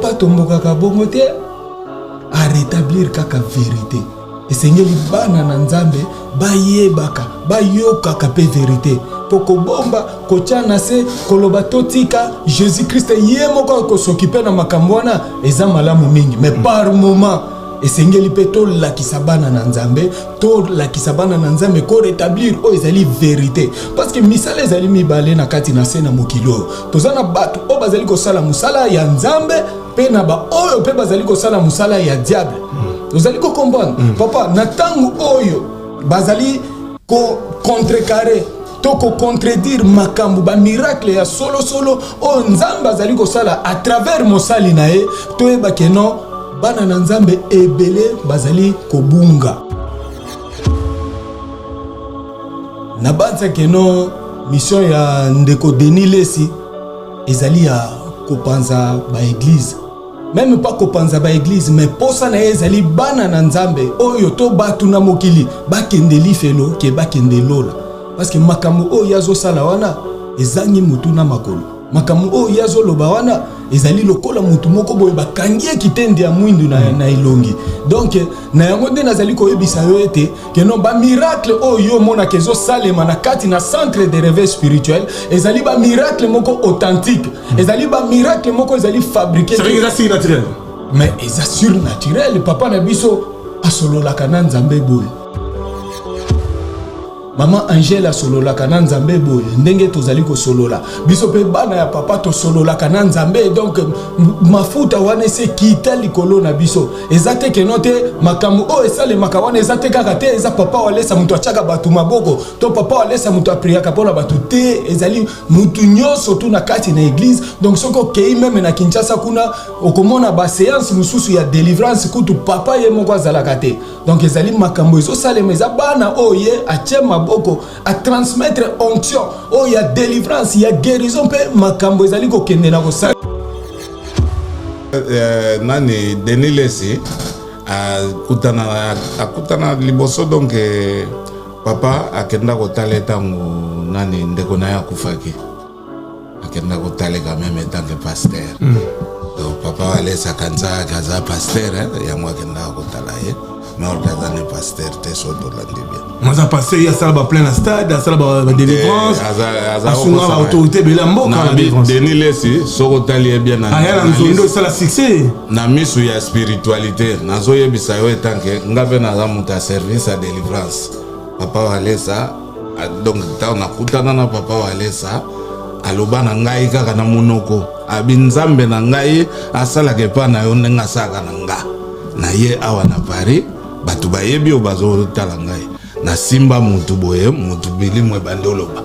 Papa atombokaka bongo te, a rétablir kaka verite. Esengeli bana na Nzambe bayebaka, bayokaka mpe verite, mpo kobomba, kotya na se, koloba totika Jésus Christ ye moko akosokipe na makambo wana eza malamu mingi, mais par moment esengeli mpe tolakisa bana na Nzambe, tolakisa bana na Nzambe ko rétablir oyo ezali verite, parce que misala ezali mibale na kati na se na mokili oyo. Toza na bato oyo bazali kosala mosala ya Nzambe mpe na baoyo mpe bazali kosala mosala ya diable. Ozali ko comprendre papa? Na ntango oyo bazali ko contrecarrer to ko contredire makambo, bamiracle ya solosolo oyo Nzambe azali kosala à travers mosali na ye, toyeba ke non, bana na Nzambe ebele bazali kobunga. Nabanza ke non, mission ya ndeko Denis Lesi ezali ya kopanza baeglize, même pas kopanza baeglize, mais posa na ye ezali bana na Nzambe oyo to bato na mokili bakende lifelo ke bakende lola, parce que makambo oyo ye azosala wana ezangi mutu na makolo. Makambo oyo ye azoloba wana ezali lokola mutu moko boye bakangi ye kitendi ya mwindu na elongi. Donc na yango nde nazali koyebisa yo ete ke non, bamiracle oyo yo omonaka ezosalema na kati na centre de réveil spirituel ezali bamiracle moko authentique, ezali bamiracle moko ezali fabriqué. C'est vrai que eza surnaturel. Mais eza surnaturel. Papa na biso asololaka na Nzambe boye, mama Angele asololaka na Nzambe boye ndenge tozali kosolola. Biso mpe bana ya papa tosololaka na Nzambe. Donc mafuta wana esi ekita likolo na biso. Eza te keno te makambo oyo esalemaka wana eza te kaka te eza papa Walesa moto atiaka bato maboko to papa Walesa moto apriaka mpona bato te. Ezali motu nyonso tu na kati na église. Donc soki okei même na Kinshasa kuna, okomona baséance mosusu ya délivrance, kutu papa ye moko azalaka te. Donc ezali makambo ezosalema, eza bana oyo ye atie maboko, atransmettre onction oyo ya délivrance, ya guérison, mpe makambo ezali kokende na kosala. Nani, Denis Lesi akutana liboso. Donc papa akenda kotala ntango nani, ndeko na ye akufaki, akenda kotala quand même en tant que pasteur. Donc papa Walesa akanisaka aza pasteur, yango akendaka kotala ye, mais or aza ne pasteur te. So tolandi bien. Aza pasteur, ye asala baplein na stade, asala badélivrance, asunga baautorité ebele ya mboka na délivrance. Denis Lesi, soki otali ye bien, aya na nzondo, esala succès. Na misu ya spiritualité, nazoyebisa yo, etanke nga mpe naza moto ya service ya délivrance, papa Walesa, donc ntango nakutana na papa Walesa, aloba na ngai kaka na monoko, abi Nzambe na ngai asalaka epai na yo ndenge asalaka na nga. Na ye awa na Paris, bato bayebi oyo bazotala ngai, nasimba motu boye, motu bilimu ebandi oloba,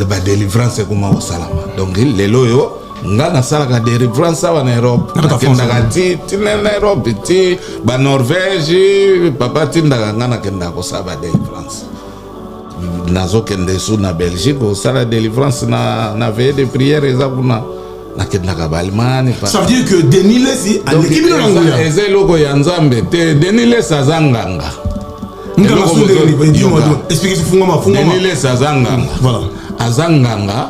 badelivrance ekoma kosalama. Donc lelo oyo nga nasalaka délivrance awa na Europe, nakendaka ti tina na Europe, ti baNorvège. Papa tindaka nga, nakendaka kosala badelivrance. Nazokende su na Belgique kosala délivrance na veillée de prière eza kuna. Nakendaka baAllemagne. Ça veut dire que Denis Lesi aleki bino na nguya? Eza eloko ya Nzambe te. Denis Lesi aza nganga. Denis Lesi aza nganga. Aza nganga,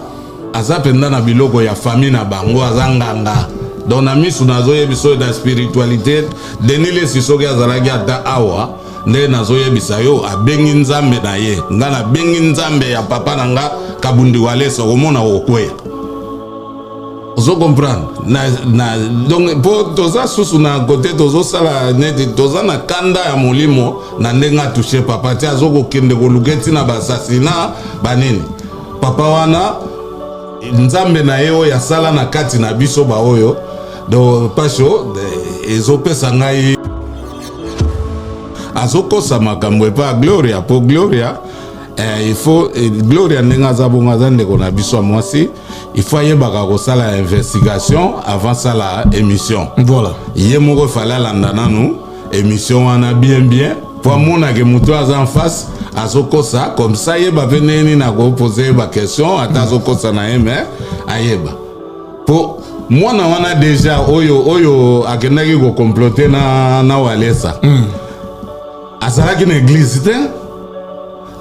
aza mpenza na biloko ya famille na bango, aza nganga. Donc na misu nazoyebisa oyo na spiritualité, Denis Lesi soki azalaki ata awa nde nazoyebisa yo, abengi Nzambe na ye, nga nabengi Nzambe ya papa na nga Kabundi Walesa, okomona okweya. Ozo comprendre na donc mpo toza susu na kote, tozosala neti toza na kanda ya molimo na ndenge atouche papa ti azokokende koluka ntina baassassinat banini. Papa wana, Nzambe na ye oyo asala na kati na biso baoyo. Donc pasio ezopesa ngai, azokosa makambo epa ya Gloria, mpo Gloria, il faut Gloria ndenge aza bongo, aza ndeko na biso ya mwasi, il faut ayebaka kosala investigation avant sala émission. Ye moko efale alanda nanu émission wana bien bien, po amonake moto aza en face azokosa. Comme ça ayeba mpe ndenge nini akopose ye baquestion, ata azokosa na ye, mais ayeba po mwana wana déjà oyo akendaki kocomploter na Walesa azalaki na église te.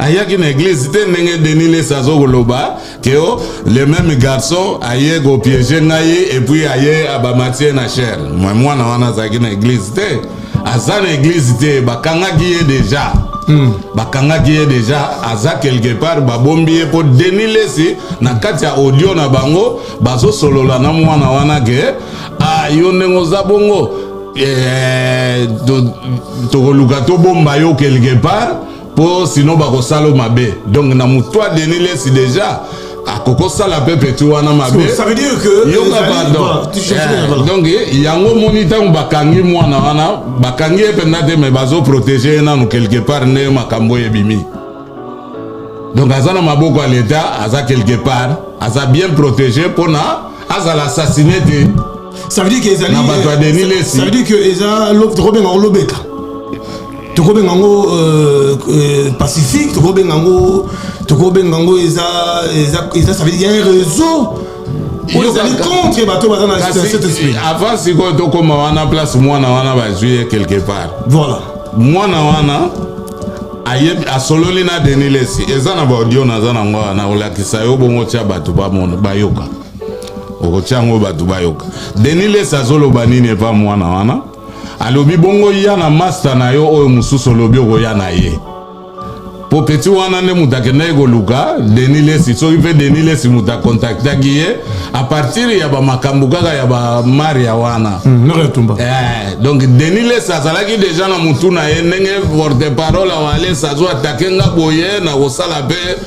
Ayaki na église te, ndenge Denis Lessie azokoloba ke o le même garçon aye kopiéger ngai et puis aye abamati ye na chaire. Mwana wana azalaki na église te, aza na église te. Bakangaki ye déjà. Bakangaki ye déjà, aza quelque part, babombi ye, mpo Denis Lessie na kati ya audio na bango bazosolola na mwana wana ke ah, yo ndenge oza bongo, tokoluka tobomba yo quelque part, mpo sinon bakosala mabe. Donc na motu ya Denis Lessie déjà akokosala mpe petit wana mabe. Ça veut dire que Yoka, pardon. Donc yango moni, ntango bakangi mwana wana, bakangi ye mpenza te, mais bazoprotéger ye nanu quelque part nde makambo oyo ebimi. Donc aza na maboko ya l'État, aza quelque part, aza bien protégé mpona azala assassiné te. Ça veut dire que ezali Na bato ya Denis Lessie. Ça veut dire que eza, tokobenga yango lobeka, tokobenga yango pacifique, tokobenga yango eza, ça veut dire il y a un réseau oyo ezali contre bato baza na cet esprit. Avant sikoyo tokóma wana, place mwana wana bazwi ye quelque part. Voilà. Mwana wana ayebi, asololi na Denis Lessie. Eza na baaudio, naza nango wana, kolakisa yo bongo. Tia bato bamona, bayoka. Okotia yango, bato bayoka. Denis Lessie azoloba nini epa mwana wana? Alobi bongo ya na master na yo oyo mosusu, olobi okoya na ye, po petit wana nde moto akendaki koluka Denis Lessie. Soki mpe Denis Lessie moto akontaktaki ye à partir ya bamakambo kaka ya bamaria wana. Tumba. Donc Denis Lessie azalaki déjà na motu na ye ndenge porte parole ya Walesa azo attaquer nga boye na kosala mpe.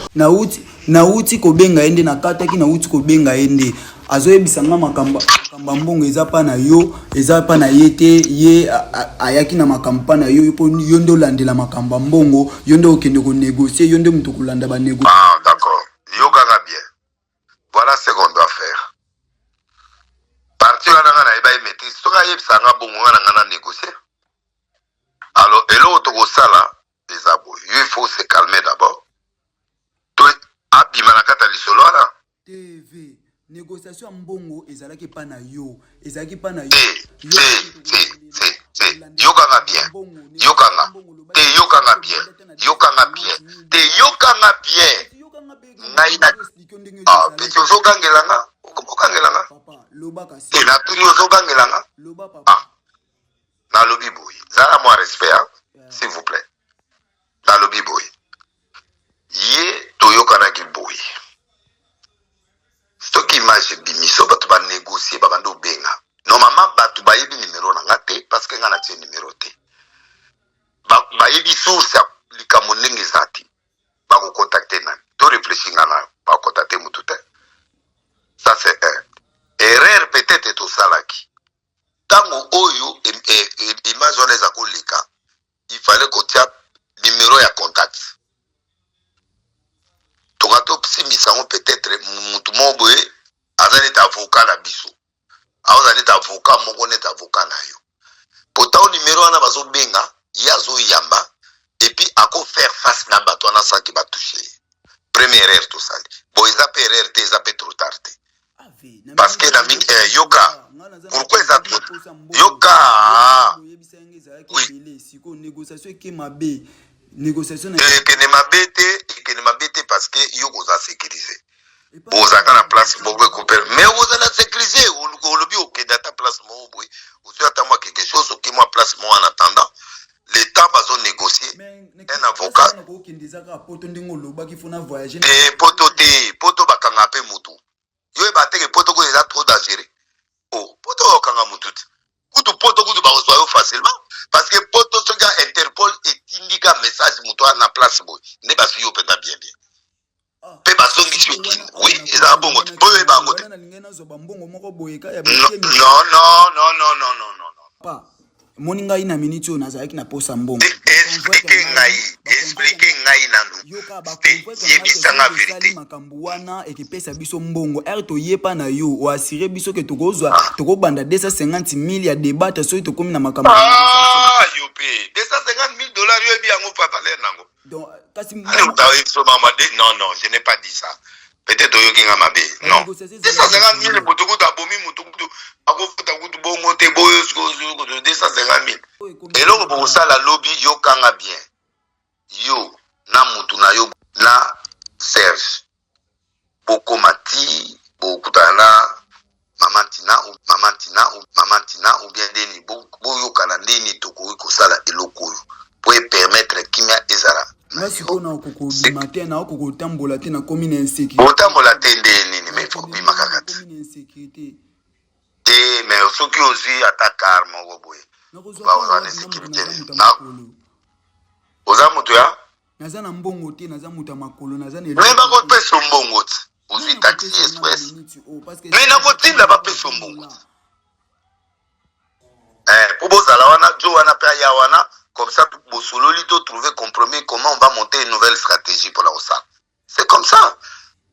Nauti kobenga ye nde nakataki. Nauti kobenga ye nde azoyebisa nga makambo ya mbongo eza mpa na yo, eza mpa na ye te. Ye ayaki na makambo mpa na yo mpo yo nde olandela makambo ya mbongo, yo nde okende konégocier, yo nde moto kolanda banégo. Ah, d'accord. Yokanga bien. Voilà ce qu'on doit faire. Parti wana nga nayeba ye maîtrise. Soki ayebisa nga bongo, nga na nga na négocier. Alors, eloko tokosala eza boye. Yo, il faut se calmer d'abord. To abima na kati ya lisolo wana. TV négociation ya mbongo ezalaki epa na yo, ezalaki epa na yo. Te, te, te, te, te. Yokanga bien. Yokanga. Te, yokanga bien. Yokanga bien. Te, yokanga bien. Ngai na ah, petit, ozogangela nga, okogangela nga. Papa, loba kasi. Te, natuni, ozogangela nga. Loba, papa. Ah, nalobi boye, zala mwa respect, hein? S'il vous plaît. Nalobi boye, ye toyokanaki boye: soki image ebimi, so bato banégocier, babandi obenga, normalement bato bayebi numero na nga te, parce que nga natie numero te. Bayebi source ya likambo ndenge eza te. Bakocontacter nani? To réfléchir nga na bakocontacter motu te. Ça, c'est un erreur peut-être tosalaki ntango oyo image wana eza koleka. Il fallait kotia numéro ya contact, toka tosimbisa yango. Peut-être mutu moko boye aza neti avocat na biso, aoza neti avocat moko, neti avocat na yo, po ntango numéro wana bazobenga ye, azoyamba et puis akofaire face na bato wana sans que batouche ye. Première erreur tosali bon, eza mpe erreur te, eza mpe trop tard te, parce que na mingi yoka pourquoi eza trop. Yoka. Oui, sikoyo négociation eke mabe, négociation. Ekende mabe te, ekende mabe te, parce que yo koza sécurisé, ozalaka na place moko ekopere, mais ozala sécurisé. Olobi okende ata place moko boye, ozwi ata mwa quelque chose, oke mwa place moko en attendant le temps bazonégocier un avocat. Okende eza kaka Poto, ndenge olobaki, fona voyage. Te, Poto te. Poto bakanga mpe mutu. Yo yeba teke Poto koyo eza trop dangereux. O Poto okanga mutu te. Kutu Poto kutu bakozwa yo facilement, parce que Poto, soki ya Interpol etindika message, moto wana na place boye, nde bazwi yo mpenza bien bien mpe bazongisi yo kini. Oui, ezala bongo te, mpo oyeba yango te. Nalingai nazwa bambongo moko boye ka ya. Non, non, non, non, non, non, non. Pa moni ngai na miniti oyo nazalaki na posa mbongo. Explique ngai, explique ngai nanu. Yebisanga vérité. Makambo wana ekepesa biso mbongo ere toyepa na yo, oassurer biso ke tokozwa, tokobanda 250 000 ya debate soki tokomi na makambo. Ah, yo mpe 250 000 dollars, yo yebi yango pa valeur nango? Donc kasi Biso mama, non, non, je n'ai pas dit ça. Peut-être oyoki nga mabe. Non, 250 000, moto kutu abomi moto kutu akofuta kutu bongo te. Boyo sikoyo 250 000, eloko bokosala lobi, yokanga bien yo. na mutu na yo na Serge bokoma ti bokutana na mama Tina ou mama Tina ou mama Tina ou bien ndeni boyokana ndeni tokoki kosala eloko oyo po e permettre kimia ezala nga sikoyo nakoki kobima te nakoki kotambola te nakomi na insécurité otambola te nde nini mais faut obima kaka te te mais soki ozwi ata car moko boye oza na sécurité oza moto ya naza na mbongo te naza moto ya makolo naza na me bakopesa mbongo te ozwi taxi express me nakotinda bapesa mbongo te mpo eh, bozala wana jo wana mpe aya wana comme ça bosololi to trouver compromis comment on va monter une nouvelle stratégie mpona kosala c'est comme ça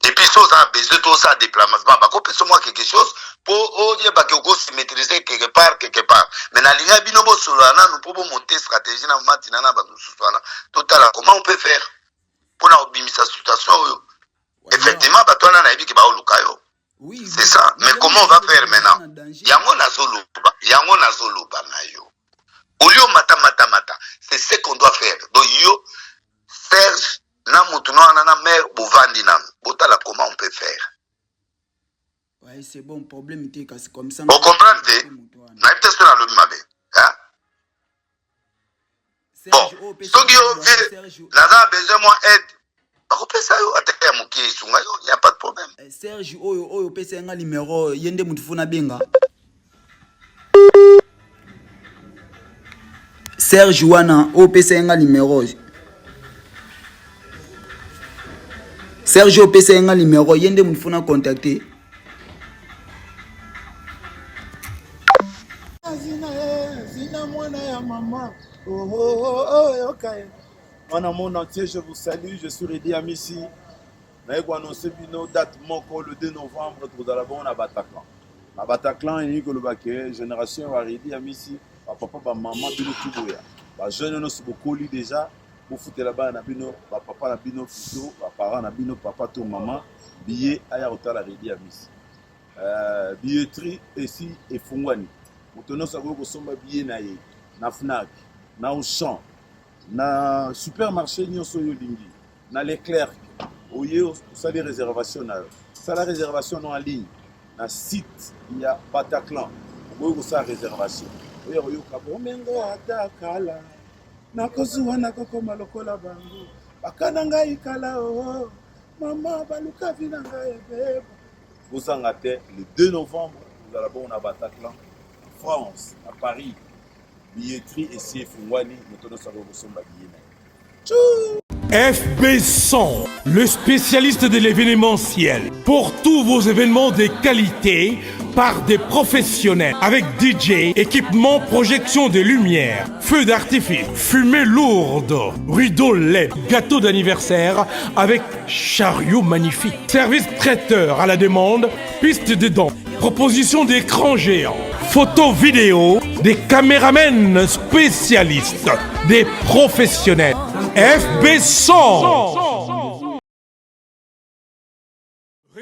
et puis so oza na besoin to osala déplacement bakopesa mwa quelque chose mpo oyebake okosi maîtriser quelque part quelque part mais nalingai bino bosolola nanu mpo bomonte stratégie na matina na bato mosusu wana totala comment on peut faire mpona kobimisa situation oyo effectivement bato wana nayebi ke baoluka yo Oui, c'est ça mais comment on va faire maintenant yango nazoloba yango nazoloba na yo olie mata mata mata c'est ce qu'on doit faire donc yo serge na mutu na wana na mare bovandi nanu botala comment on peut faire ouais, c'est bon problème te kasi comme ça ocomprendre te nayebi te soki nalobi mabe bon soki yo vie naza na besoin mwa aide bakopesa yo ata ya moke esunga yo ya pas de problème eh, serge oyo oyo opesa nga numero ye nde motu fo nabenga serge wana oyo opesa ye nga numero serge oyo opesa ye nga numero ye nde motu fo na contacte Zina, eh, zina mwana ya mama oh, oh, oh, oh, yoka ye. Mwana monde entier, je vous salue, je suis Reddy Amisi. Naye ko annoncer bino date moko le 2 novembre tokozala bongo na Bataclan. Na Bataclan elingi koloba ke génération ya Reddy Amisi, ba papa ba mama bino tout boya. Ba jeunes nyonso bokoli déjà bofutela bana na bino, ba papa na bino plutôt, ba parents na bino, papa to mama billet aya kotala Reddy Amisi. Euh, billetterie esi efungwani. Moto nyonso akoki kosomba billet na ye na Fnac, na Auchan, na supermarché nyonso oyo olingi na leclerc oye osali réservation na yo sala réservation no en ligne na site ya bataclan okoki kosala réservation oya koyoka bomengo ata kala nakozuwa nakokoma lokola bango bakana ngai kala oo oh, mama baluka vi na ngai ebeba bozanga te le 2 novembre kozala bongo na bataclan france na paris Billetterie esi efungwani, moto nyonso akoki kosomba billet na ye. FB 100, le spécialiste de l'événementiel. Pour tous vos événements de qualité, par des professionnels avec DJ, équipement, projection de lumière, feux d'artifice, fumée lourde, rideau LED, gâteau d'anniversaire avec chariot magnifique, service traiteur à la demande, piste de danse, proposition d'écran géant, photo vidéo, des caméramens spécialistes, des professionnels. FB 100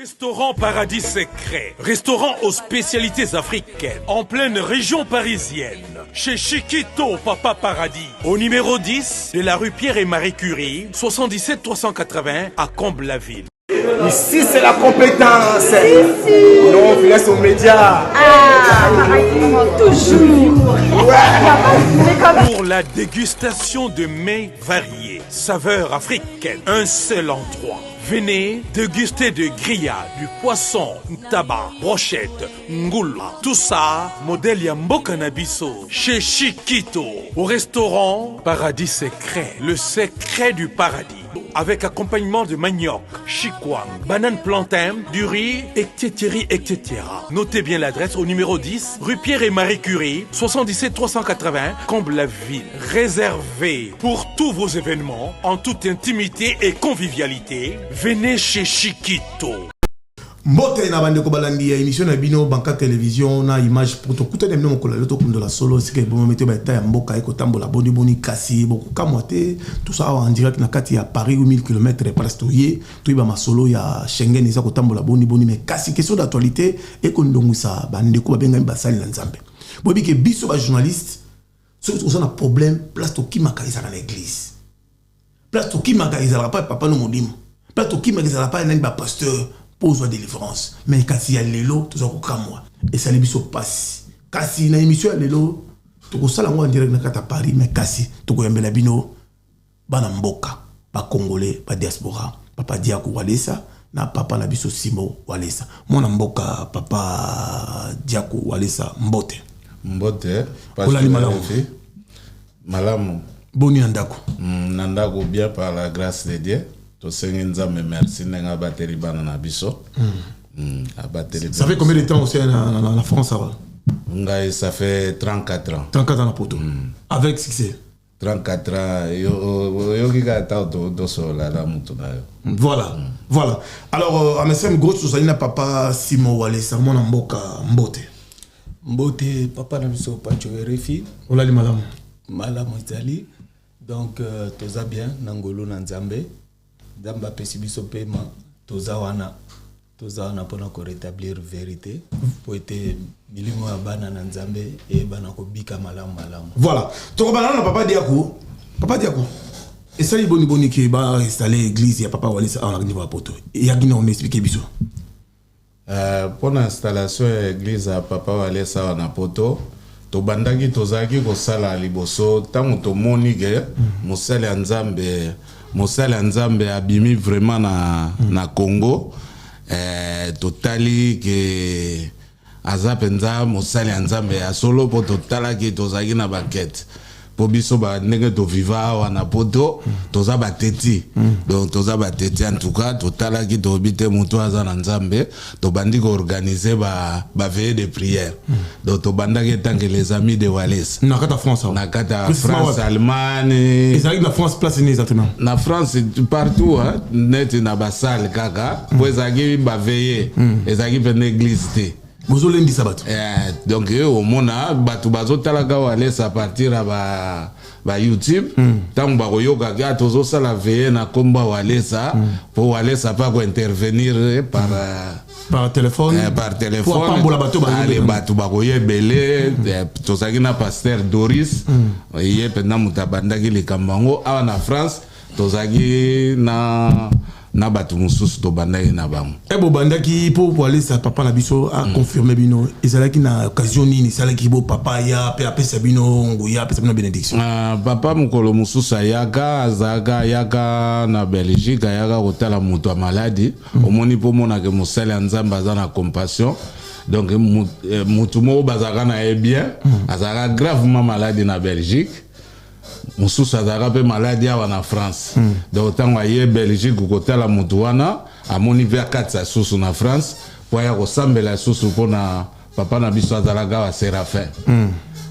Restaurant Paradis Secret, restaurant aux spécialités africaines, en pleine région parisienne, chez Chiquito Papa Paradis, au numéro 10 de la rue Pierre et Marie Curie, 77 380 à Comble-la-Ville. Ici, c'est la compétence. Si, Non, on laisse aux médias. Ah, toujours. Ouais. Pour la dégustation de mets variés, saveurs africaines, un seul endroit. Venez déguster de grillades, du poisson, tabac, brochette, ngoula. Tout ça, modèle ya mboka na biso. Chez Chiquito, au restaurant Paradis Secret, le secret du paradis. Avec accompagnement de manioc, chikwang, banane plantain, du riz, etc., etc. Notez bien l'adresse au numéro 10, rue Pierre et Marie Curie, 77 380, Comble-la-Ville. Réservé pour tous vos événements, en toute intimité et convivialité, venez chez Chiquito. Mbote na bandeko balandi ya émission na bino Banka Television na image pour tokutani na bino mokolo lelo tokundola solo esika ebomami te baeta ya mboka ekotambola boni boni kasi bokokamwa te toza awa en direct na kati ya Paris 8000 km place toye toyeba masolo ya Schengen eza kotambola boni boni mais kasi question d'actualité ekondongwisa bandeko babengami basali na Nzambe boyebi ke biso ba journaliste soki toza na problème place tokimaka ezalaka na église. Place tokimaka ezalaka pa papa no molimo. Place tokimaka ezalaka pa nani ba pasteur mpo ozwa délivrance. Mais kasi ya lelo toza kokamwa. Esali biso pasi. Kasi na émission ya lelo tokosala yango en direct na kati ya Paris, mais kasi tokoyambela bino bana mboka, ba congolais, ba diaspora, papa Diaku Walesa na papa na biso Simo Walesa. Mwana mboka papa Diaku Walesa, mbote. Mbote. Olali malamu? Malamu. Boni na ndako? Na ndako bien, par la grâce de Dieu. Tosengi Nzambe merci ndenge abateli bana na biso. Abateli. Ça fait combien de temps aussi na France awa? Ngai, ça fait 34 ans. 34 ans na poto. Avec succès. 34 ans, oyoki kaka ntango tosolola na mutu na yo. Voilà. Alors, à gauche, tozali na papa Simon Walesa, mwana mboka, mbote. Mbote papa na biso Pacho RFI. Olali malamu? Malamu ezali. Donc toza bien na ngolu na Nzambe. Nzambe apesi biso pema, toza wana. Toza wana mpona korétablir vérité po ete milimo ya bana na Nzambe eyebana kobika malamu malamu. Voilà. Tokobana na papa Diaku. Papa Diaku, esali boni boni ke ba installer église ya papa Walesa awa na niveau ya poto? Eyaki na on expliquer biso. Mpona installation ya église ya papa Walesa awa na poto, tobandaki, tozalaki kosala liboso. Ntango tomoni ke mosali ya Nzambe abimi vraiment na Congo, totali ke aza mpenza mosali ya Nzambe ya solo, mpo totalaki, tozalaki na bakete, mpo biso ndenge toviva awa na poto, toza bateti. Donc toza bateti. En tout cas, totalaki, toyebi te moto aza na Nzambe. Tobandi koorganiser baveillée de prière. Donc tobandaki en tant que Les Amis de Walesa. Na kati ya France awa? Na kati ya Précisément France. Wapi? Allemagne. Ezalaki na France place nini exactement? Na France partout, hein, neti na basale kaka, mpo ezalaki baveillée, ezalaki mpena église te. Bozolendisa bato. Donc omona bato bazotalaka Walesa à partir ya ba YouTube. Ntango bakoyokaka tozosala veillée na nkombo ya Walesa, mpo Walesa mpe akointervenir par Par téléphone. Par téléphone. Po apambola bato. Ale, bato bakoya ebele. Tozalaki na pasteur Doris, ye mpenza moto abandaki likambo yango awa na France. Tozalaki na bato mosusu, tobandaki na bango. E bobandaki mpo Walesa papa na biso aconfirme bino, ezalaki na occasion nini esalaki bo papa ya mpe apesa bino nguya, apesa bino bénédiction? Ah, papa mokolo mosusu ayaka, azalaka, ayaka na Belgique, ayaka kotala moto ya maladi. Omoni, mpo omonake mosali ya Nzambe aza na compassion. Donc motu moko bazalaka na ye bien, azalaka gravement maladi na Belgique, mosusu azalaka mpe maladi awa na France. Donc ntango aye Belgique kotala motu wana, amoni mpe akatisa susu na France mpo aya kosambela susu mpona papa na biso azalaka awa, Séraphin.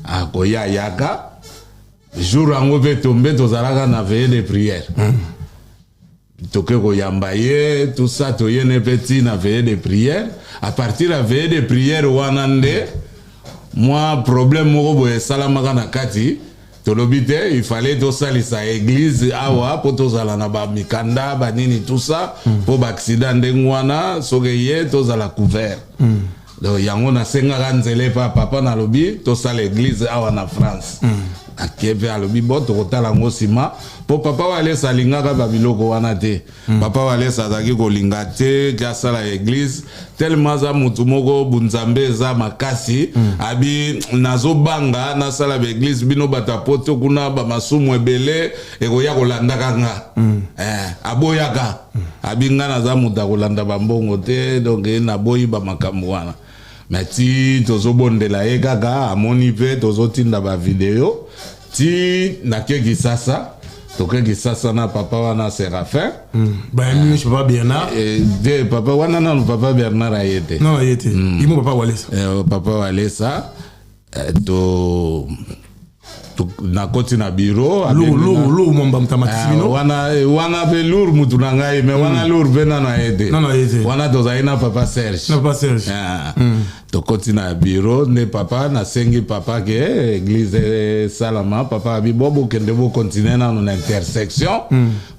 Akoya, ayaka jour yango mpe tombe tozalaka na veillée de prière. Toke koyamba ye, tout ça, toyene mpe ti na veillée de prière. À partir ya veillée de prière wana nde mwa problème moko boye esalamaka na kati. Tolobi te, il fallait tosalisa église awa mpo tozala na bamikanda banini, tout ça, mpo baaccident ndenge wana soki ye tozala couvert. Donc yango nasengaka nzela epa papa, nalobi tosala église awa na France. Ake mpe alobi bon, tokotala yango nsima, mpo papa Walesa alingaka babiloko wana te. Papa Walesa azalaki kolinga te ke asala église, tellement aza motu moko bunzambe eza makasi. Abi nazobanga nasala baéglise, bino bato ya poto kuna bamasumu ebele ekoya kolandaka nga. Aboyaka, abi nga naza moto akolanda bambongo te, donc naboyi bamakambo wana. Mais ti tozobondela ye kaka, amoni mpe tozotinda bavideo ti nake Kisasa, toke Kisasa na papa wana Séraphin. Bayambi nyonso papa Bernard? Te, papa wana nanu, papa Bernard aye te. Non, aye te, imo papa Walesa. Papa Walesa, to nakoti na bureau. Lour mwamba moto amatisi bino? Wana mpe lour mutu na ngai, mais wana lour mpe nano aye te. Nano aye te. Wana tozali na papa Serge. Na papa Serge. Tokoti na bureau nde papa, nasengi papa ke église esalama. Papa abi bo bokende, bokontinue nano na intersection,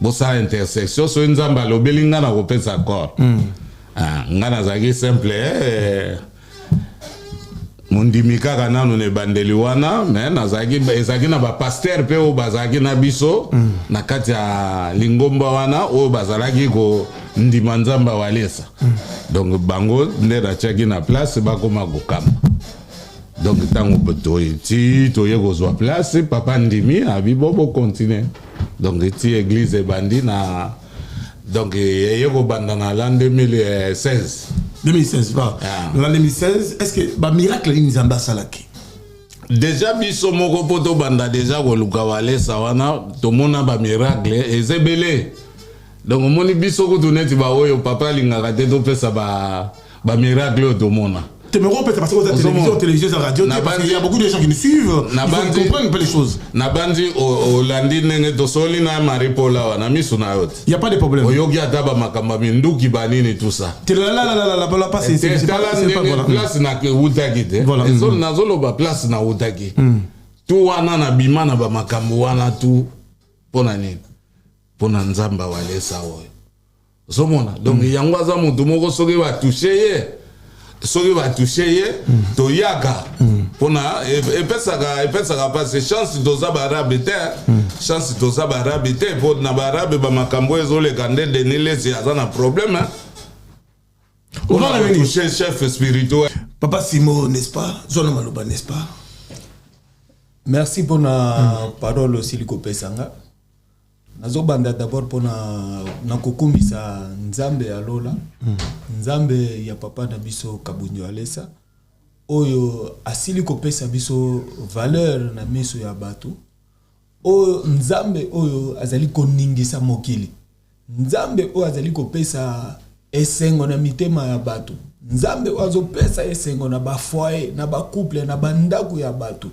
bosala intersection. Soki Nzambe alobeli nga na kopesa accord. Ah, nga nazalaki simple. Mondimi kaka nanu na ebandeli wana, mais nazalaki, ezalaki na bapasteur mpe oyo bazalaki na biso na kati ya lingomba wana, oyo bazalaki kondima Nzambe Walesa. Donc bango nde natiaki na place, bakoma kokamba. Donc ntango ti toye kozwa place, papa ndimi, abi bo bocontinue. Donc ti église ebandi na, donc eye kobanda na l'an 2016. 2016, voilà. Ah. L'an 2016, est ce que bamiracle nini Nzambe asalaki? Déjà biso moko, mpo tobanda déjà koluka Walesa wana, tomona bamiracle eza ebele. Donc omoni, biso kutu neti baoyo papa alingaka te topesa bamiracle oyo tomona. Te mais peut parce que la télévision, télévision, radio, parce qu'il y a beaucoup de gens qui nous suivent, il faut qu'ils comprennent un peu les choses. Nabandi olandi ndenge tosoli na Marie Paul awa na miso na yo te. Il y a pas de problème. Oyoki ata bamakambo ya minduki, banini, tout ça. Te la la la la la la pas, c'est tala pas, c'est pas ndenge voilà. place na eutaki te. Voilà. Nazoloba place nautaki tu wana, na bima na bamakambo wana tu mpo na nini? Mpo na Nzambe Awalesa oyo ozomona. Donc yango aza motu moko, soki batouche ye, soki batouche ye, toyaka mpona epesaka mpasi. Chance toza baarabe te, chance toza baarabe te, mpo na baarabe bamakambo oyo ezoleka nde Denis Lesi aza na problème, hein. Ovanda nini? Touche chef spirituel. Papa Simo, n'est-ce pas? Zona maloba, n'est-ce pas? Merci mpona parole osili kopesa nga. Nazobanda d'abord mpona na kokumisa Nzambe ya lola, Nzambe ya papa na biso Kabundio Alesa, oyo asili kopesa biso valeur na miso ya bato, oyo Nzambe oyo azali koningisa mokili, Nzambe oyo azali kopesa esengo na mitema ya bato, Nzambe oyo azopesa esengo na bafoyer, na bacouple, na bandako ya bato,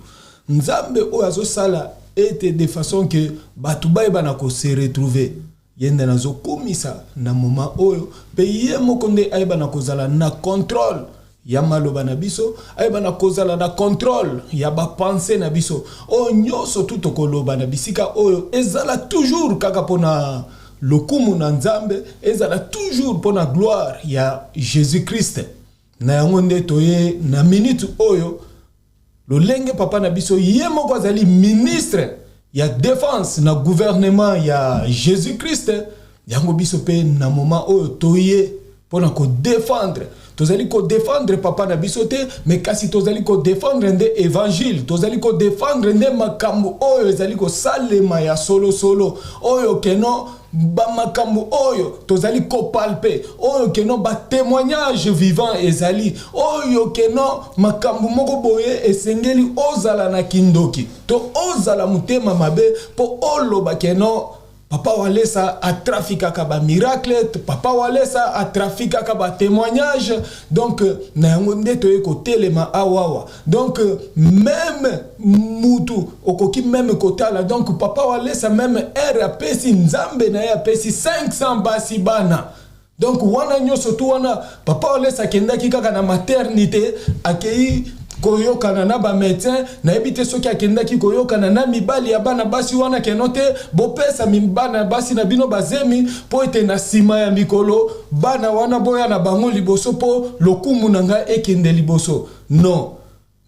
Nzambe oyo azosala ete de façon ke bato bayeba na kose retrouver. Ye nde nazokumisa na moment oyo, mpe ye moko nde ayeba na kozala na contrôle ya maloba na biso, ayeba na kozala na contrôle ya bapensées na biso. Oyo nyonso tu tokoloba na bisika oyo ezala toujours kaka mpona lokumu na Nzambe, ezala toujours mpona gloire ya Jésus Christ. Na yango nde toye na minute oyo, lolenge papa na biso ye moko azali ministre ya défense na gouvernement ya Jésus Christ, yango biso mpe na moment oyo toye mpona kodéfendre. Tozali kodéfendre papa na biso te, mais kasi tozali kodéfendre nde évangile, tozali kodéfendre nde makambo oyo ezali kosalema ya solosolo, oyo keno bamakambo oyo tozali kopalper, oyo keno batémoignage vivant ezali, oyo keno makambo moko boye esengeli ozala na kindoki to ozala motema mabe mpo oloba keno papa Walesa atrafikaka bamiracle, papa Walesa atrafikaka batémoignage. Donc na yango nde toye kotelema awawa. Donc même mutu okoki même kotala, donc papa Walesa même ere apesi Nzambe na ye, apesi 500 basi bana. Donc wana nyonso tu wana, papa Walesa akendaki kaka na maternité, akei koyokana na bamédecin. Nayebi te soki akendaki koyokana na mibali ya bana basi wana keno te bopesa bana basi na bino bazemi, mpo ete na nsima ya mikolo bana wana boya na bango liboso, mpo lokumu na ngai ekende liboso. Non,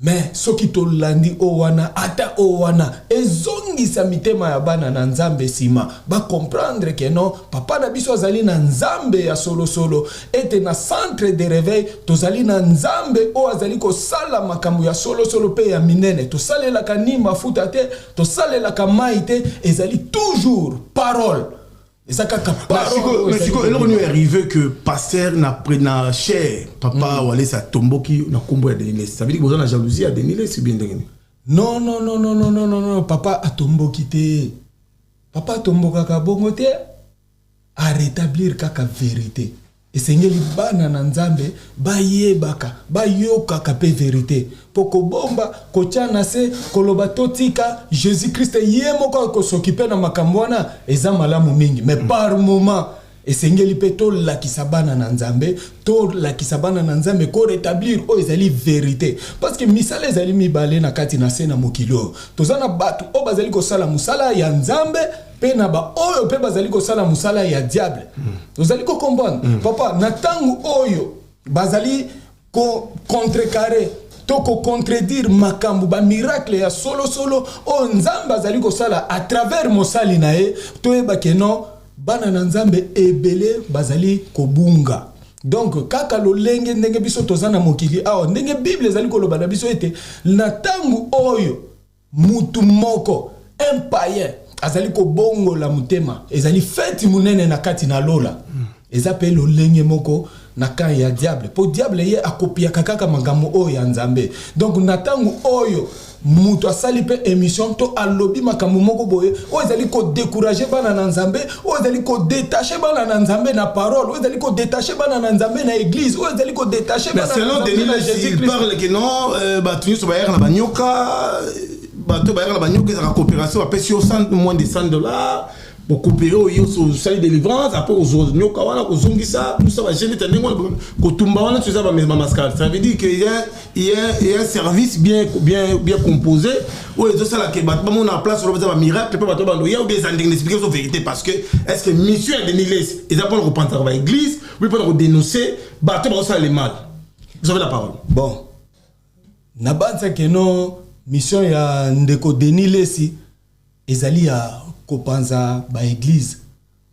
mais soki tolandi oyo wana, ata oyo wana ezongisa mitema ya bana na Nzambe nsima, bacomprendre ke non, papa na biso azali na Nzambe ya solosolo, ete na centre de réveil tozali na Nzambe oyo azali kosala makambo ya solosolo mpe ya minene. Tosalelaka ni mafuta te, tosalelaka mai te, ezali toujours parole, eza kaka. Sikoyo eloko nini arrivé que pasteur na chair papa Walesa atomboki na nkombo ya Denis Lesi? Ça veut dire boza na jalousie ya Denis Lesi bien ndenge nini? Non, non, non, non, non, non, non, non, papa atomboki te. Papa atombokaka bongo te. Arétablir kaka vérité. Esengeli bana na Nzambe bayebaka, bayokaka mpe vérité, mpo kobomba, kotia na se, koloba totika Jésus Christ ye moko akosokipe na makambo wana, eza malamu mingi. Mais par moment esengeli mpe tolakisa bana na Nzambe, tolakisa bana na Nzambe korétablir oyo ezali vérité, parce que misala ezali mibale na kati na se na mokili oyo. Toza na bato oyo bazali kosala mosala ya Nzambe, mpe na baoyo mpe bazali kosala mosala ya diable. Tozali kocomprendre papa na ntango oyo bazali contrecarrer. To kocontredire makambo, bamiracle ya solosolo oyo Nzambe azali kosala à travers mosali na ye, toyeba ke non, bana na Nzambe ebele bazali kobunga. Donc kaka lolenge ndenge biso toza na mokili awa, ndenge Bible ezali koloba na biso ete na ntango oyo mutu moko, un païen, azali kobongola motema, ezali feti monene na kati na lola. Eza mpe lolenge moko na camp ya diable, mpo diable ye akopiaka kaka makambo oyo ya Nzambe. Donc na ntango oyo moto asali mpe émission to alobi makambo moko boye oyo ezali kodécourager bana na Nzambe, oyo ezali kodétacher bana na Nzambe na parole, oyo ezali kodétacher bana na Nzambe na église, oyo ezali kodétacher bana na Nzambe na Jésus Christ, parle que non, bato nyonso bayaka na banyoka, bato bayaka na banyoka, ezalaka coopération. Bapesi yo moins de 100 $, bocoopérer, oyo osali délivrance, après ozwa nyoka wana, kozongisa tout ça, bagene ete ndenge wana kotumba wana, eza bamascarade. Ça veut dire que il y a un service bien, bien, bien composé oyo ezosalaka bato bamona place oyo baza bamiracle, mpe bato bando ya obi eza ndenge. Expliquer biso vérité, parce que est ce que mission ya Denis Lessie eza mpona kopanzaka baéglise, oui, mpona kodénoncer bato bakosala le mal? Vous avez la parole. Bon, nabanzaki no mission ya ndeko Denis Lessie ezali ya kopanza baéglise,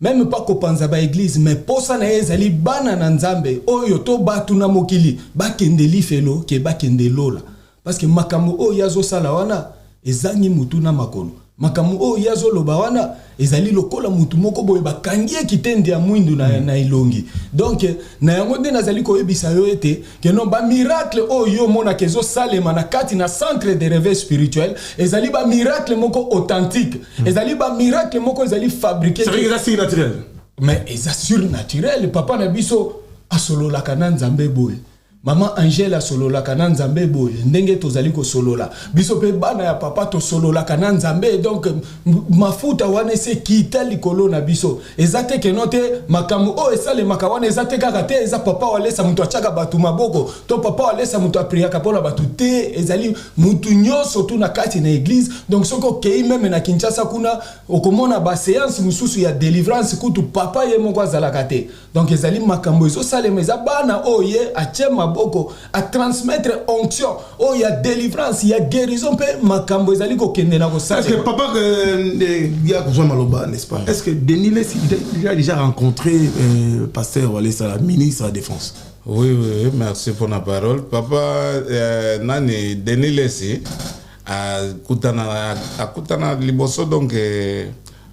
même pas kopanza baéglise, mais posa na ye ezali bana na Nzambe oyo to bato na mokili bakende lifelo ke bakende lola, parce que makambo oyo ye azosala wana ezangi mutu na makolo. Makambo oyo ye azoloba wana ezali lokola mutu moko boye bakangi ye kitendi ya mwindu na elongi. Donc na yango nde nazali koyebisa yo ete ke non, bamiracle oyo yo omonaka ezosalema na kati na centre de réveil spirituel ezali bamiracle moko authentique. Ezali bamiracle moko ezali fabriqué. Eza surnaturel. Mais eza surnaturel. Papa na biso asololaka na Nzambe boye, mama Angele asololaka na Nzambe boye, ndenge tozali kosolola, biso mpe bana ya papa tosololaka na Nzambe. Donc mafuta wana esi ekita likolo na biso. Eza te keno te makambo oyo esalemaka wana eza te kaka te eza papa Walesa moto atiaka bato maboko to papa Walesa moto apriaka mpona bato te. Ezali mutu nyonso tu na kati na église. Donc soki okei même na Kinshasa kuna, okomona baséance mosusu ya délivrance, kutu papa ye moko azalaka te. Donc ezali makambo ezosalema, eza bana oyo ye atie maboko, atransmettre onction oyo ya délivrance, ya guérison, mpe makambo ezali kokende na kosalema. Est-ce que papa ya kozwa maloba, n'est-ce pas, est-ce que Denis Lessie, il a déjà rencontré pasteur Walesa, la ministre de la Défense? Oui, merci pour la parole. Papa, nani, Denis Lessie akutana liboso. Donc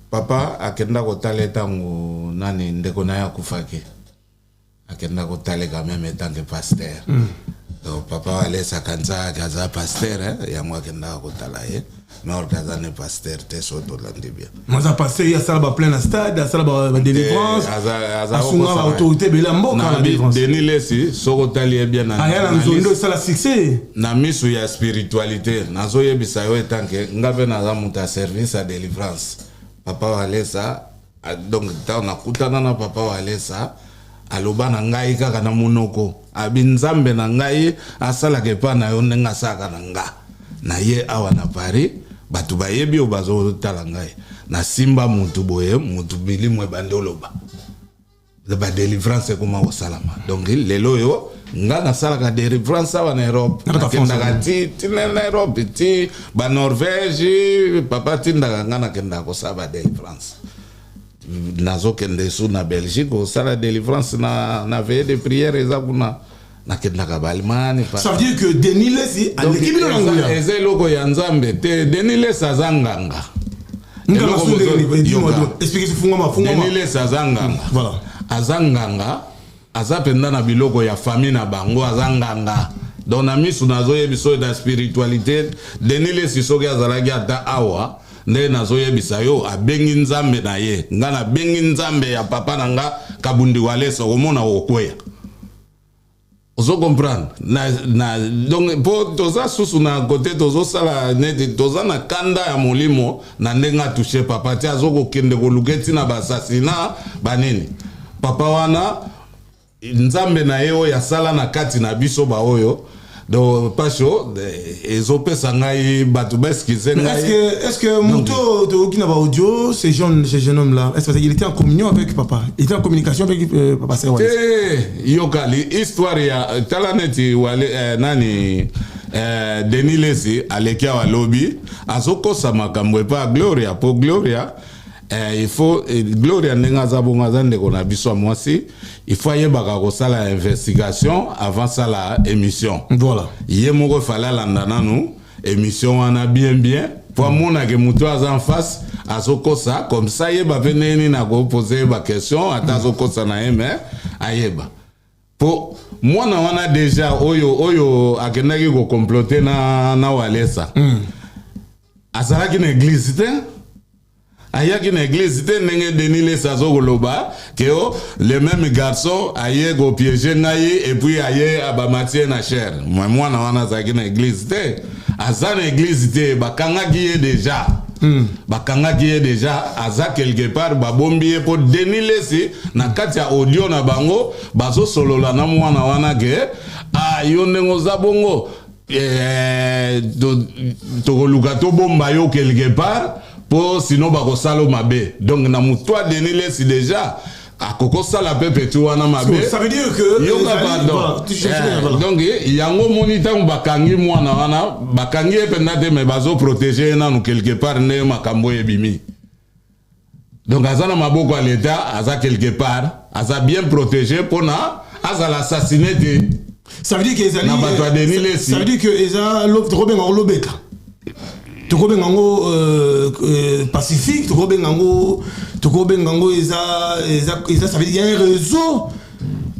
papa akenda kotala ntango nani, ndeko na ye akufaki, akenda kotala quand même en tant que pasteur. Donc papa Walesa akanisaka aza pasteur, yango akendaka kotala ye, mais or aza ne pasteur te. So tolandi bien. Aza pasteur, ye asala baplein na stade, asala badélivrance, asunga baautorité ebele ya mboka na délivrance. Denis Lessie, soki otali ye bien, aya na nzondo, esala succès. Na misu ya spiritualité, nazoyebisa yo, etanke nga mpe naza moto ya service ya délivrance, papa Walesa, donc ntango nakutana na papa Walesa, aloba na ngai kaka na monoko, abi Nzambe na ngai asalaka epa na yo ndenge asalaka na nga. Na ye awa na Paris, bato bayebi oyo bazotala ngai, nasimba mutu boye, mutu milimo ebandi oloba, badélivrance ekoma kosalama. Donc lelo oyo nga nasalaka délivrance awa na Europe, nakendaka ti tina na Europe, ti baNorvège, papa tindaka nga, nakendaka kosala badélivrance. Nazokende su na Belgique kosala délivrance na veillée de prière eza kuna, nakendaka baAllemagne. Ça veut dire que Denis Lessie aleki bino na nguya? Eza eloko ya Nzambe te. Denis Lessie aza nganga. Denis Lessie aza nganga. Voilà. Aza nganga, aza mpenza na biloko ya famille na bango, aza nganga. Donc na misu nazoyebisa oyo na spiritualité, Denis Lessie soki azalaki ata awa, nde nazoyebisa yo, abengi Nzambe na ye, nga nabengi Nzambe ya papa na nga Kabundi Walesa, okomona okweya. Ozo comprendre na donc mpo toza susu na kote, tozosala neti toza na kanda ya molimo na ndenge atouche papa ti azokokende koluka ntina baassassinat banini. Papa wana, Nzambe na ye oyo asala na kati na biso baoyo, donc pasio ezopesa ngai bato baexcuser ngai. Est-ce que moto toyoki na baaudio, ce jeune homme là, est-ce qu'il était en communion avec papa, il était en communication avec papa? Te, yokali histoire ya tala neti wale, nani. Denis Lesi aleki awa lobi azokosa makambo epa ya Gloria, po Gloria il faut Gloria ndenge aza bongo, aza ndeko na biso ya mwasi, il faut ayebaka kosala investigation avant sala émission. Ye moko efale alanda nanu émission wana bien bien, po amonake moto aza en face azokosa, comme ça ayeba mpe ndenge nini akopose ye baquestion, ata azokosa na ye, mais ayeba. Po mwana wana déjà oyo akendaki kocomploter na Walesa azalaki na église te, ayaki na église te. Ndenge Denis Lesi azokoloba ke o le même garçon aye kopiéger ngai et puis aye bamatie na chaire, mais mwana wana azalaki na église te, aza na église te. Bakangaki ye déjà, bakangaki ye déjà, aza quelque part, babombi ye. Mpo Denis Lesi na kati ya audio na bango bazosolola na mwana wana ke ah, yo ndenge oza bongo, tokoluka tobomba yo quelque part, mpo sinon bakosala yo mabe. Donc na motu ya Denis Lesi déjà akokosala mpe petit wana mabe. Ça veut dire que yoka, pardon. Donc yango moni, ntango bakangi mwana wana, bakangi ye mpenza te, mais bazoprotéger ye nanu quelque part ndenge makambo oyo ebimi. Donc aza na maboko ya leta, aza quelque part, aza bien protégé mpona azala assassiné te. Ça veut dire que ezali Na bato ya Denis Lesi. Ça veut dire que eza tokobenga yango lobeka, tokobenga yango pacifique, tokobenga yango eza, ça veut dire il y a un réseau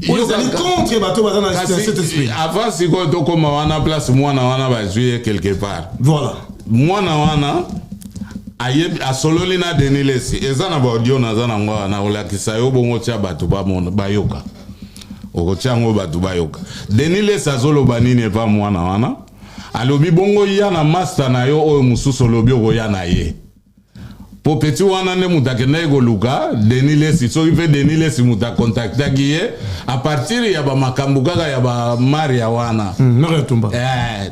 oyo ezali contre bato baza na cet esprit. Avant sikoyo tokóma wana, place mwana wana bazwi ye quelque part. Mwana wana ayebi, asololi na Denis Lesi, eza na baaudio naza nango awa, na kolakisa yo bongo, tia bato bamona, bayoka, okotia yango bato bayoka. Denis Lesi azoloba nini epa mwana wana? Alobi bongo ya na master na yo oyo mosusu olobi okoya na ye, po petit wana nde moto akendaki koluka Denis Lesi, soki mpe Denis Lesi moto akontaktaki ye à partir ya bamakambo kaka ya bamaria wana. Maria Tumba.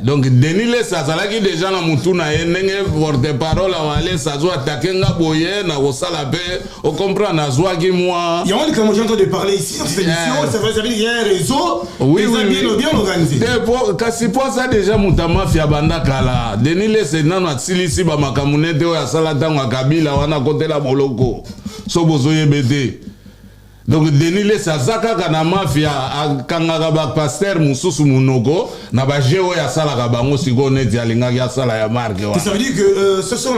Donc Denis Lesi azalaki déjà na mutu na ye ndenge porte parole ya Walesa azo attaquer nga boye na kosala mpe ocomprendre, azwaki mwa Yango likambo j'ai en train de parler ici dans cette émission, ça veut dire qu'il y a un réseau eza bien organisé. Te, kasi po aza déjà moto ya mafia banda kala. Denis Lesi nano asilisi bamakambo nete oyo asala ntango ya Kabila wana, akotela boloko, so bozoyebe te. Donc Denis Lesi aza kaka na mafia, akangaka bapasteur mosusu monoko na baje oyo asalaka bango. Sikoyo neti alingaki asala ya marke wana. Ça veut dire que ce sont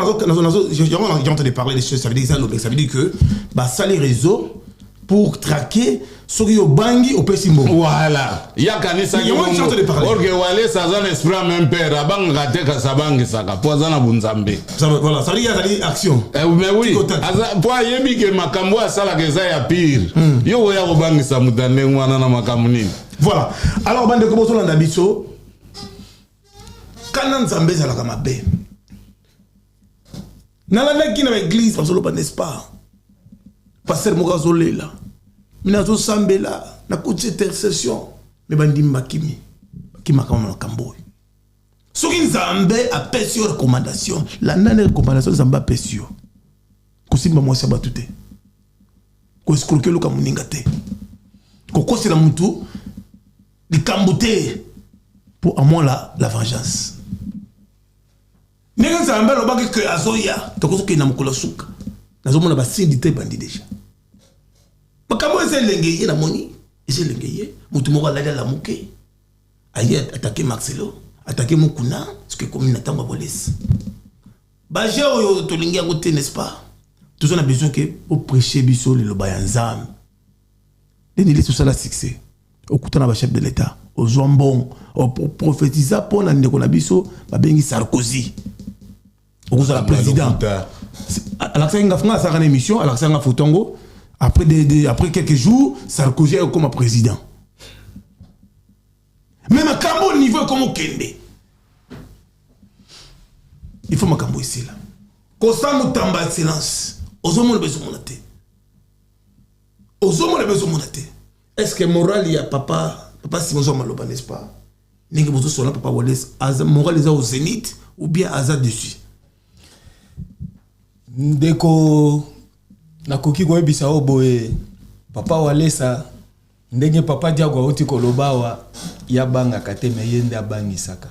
j'ai en train de parler des choses, ça veut dire ça, ça veut dire que basali réseau pour traquer soki obangi opesi mbongo. Voilà, yakanisaki. Yango je suis en train de parler. Or que Walesa aza na esprit ya même père, abangaka te, kasi abangisaka mpo aza na bunzambe. Voilà, ça veut dire azali action. Mais oui. Tic au tac. Mpo ayebi ke makambo oyo asalaka eza ya pire. Yo oya kobangisa moto ya ndenge wana na makambo nini? Voilà, alors bandeko bozolanda biso, kana Nzambe ezalaka mabe. Nalandaki na baéglise bazoloba, n'est-ce pas, pasteur moko azolela mina, azosambela, nakoti intercession, mais bandimi bakimi, bakimaka na makambo oyo. Soki Nzambe apesi yo recommandation, landa nde recommandation Nzambe apesi yo. Kosimba mwasi ya bato te, koescroquer eluka moninga te, kokosela mutu likambo te, mpo amoi la vengeance. Ndenge Nzambe alobaki ke azoya, tokozokende na mokolo ya suka, nazomona basindi te, ebandi déjà. Makambo eza elenge ye, namoni eza elenge ye. Motu moko alali, alamuke, aye attaquer Marcelo, attaquer Mokuna. Soki ekomi na ntango ya bolesi baje oyo tolingi yango te, n'est-ce pas? Toza na besoin ke oprêche biso liloba ya Nzambe. Ndenge lesi osala succès, okutana bachef de l'État, ozwa mbongo, oprophétisa mpo na ndeko na biso babengi Sarkozy, okozala président. Alakisaki nga, nga asalaka na émission, alakisaki nga photo yango. Après quelques jours, Sarkozy ayokoma président. Mais makambo niveau ekoma okende, il faut makambo esila. Constant Mutamba, excellence, ozomona bezomona te, ozomona bezomona te. Est ce que moral ya papa Simon ozwa maloba, n'est ce pas, ndenge bozosola papa Wales, aza moral eza au zénith ou bien aza dessus? Ndeko, nakoki koyebisa oyo boye: papa Walesa, ndenge papa Diago auti koloba awa, ye abangaka te, mais ye nde abangisaka.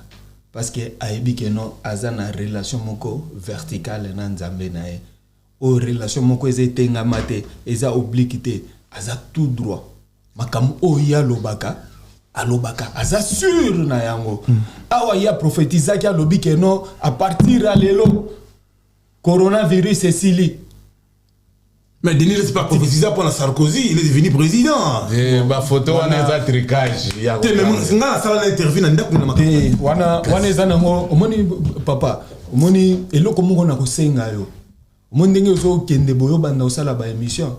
Parce que ayebi que non, aza na relation moko verticale na Nzambe na ye. Oyo relation moko eza etengama te, eza oblique te, aza tout droit. Makambo oyo ye alobaka, alobaka aza sûr na yango. Awa ye aprophétisaki, alobi que non, à partir ya lelo coronavirus esili. Mais Denis c'est pas prophétisé pour Sarkozy, il est devenu président. Eh, bafoto wana eza tricage ya Te, mais nga nasala na interview na ndako na makambo. Te, wana eza nango. Omoni papa, omoni eloko moko na kosenga yo. Omoni ndenge ozokende boye, obanda kosala baémission,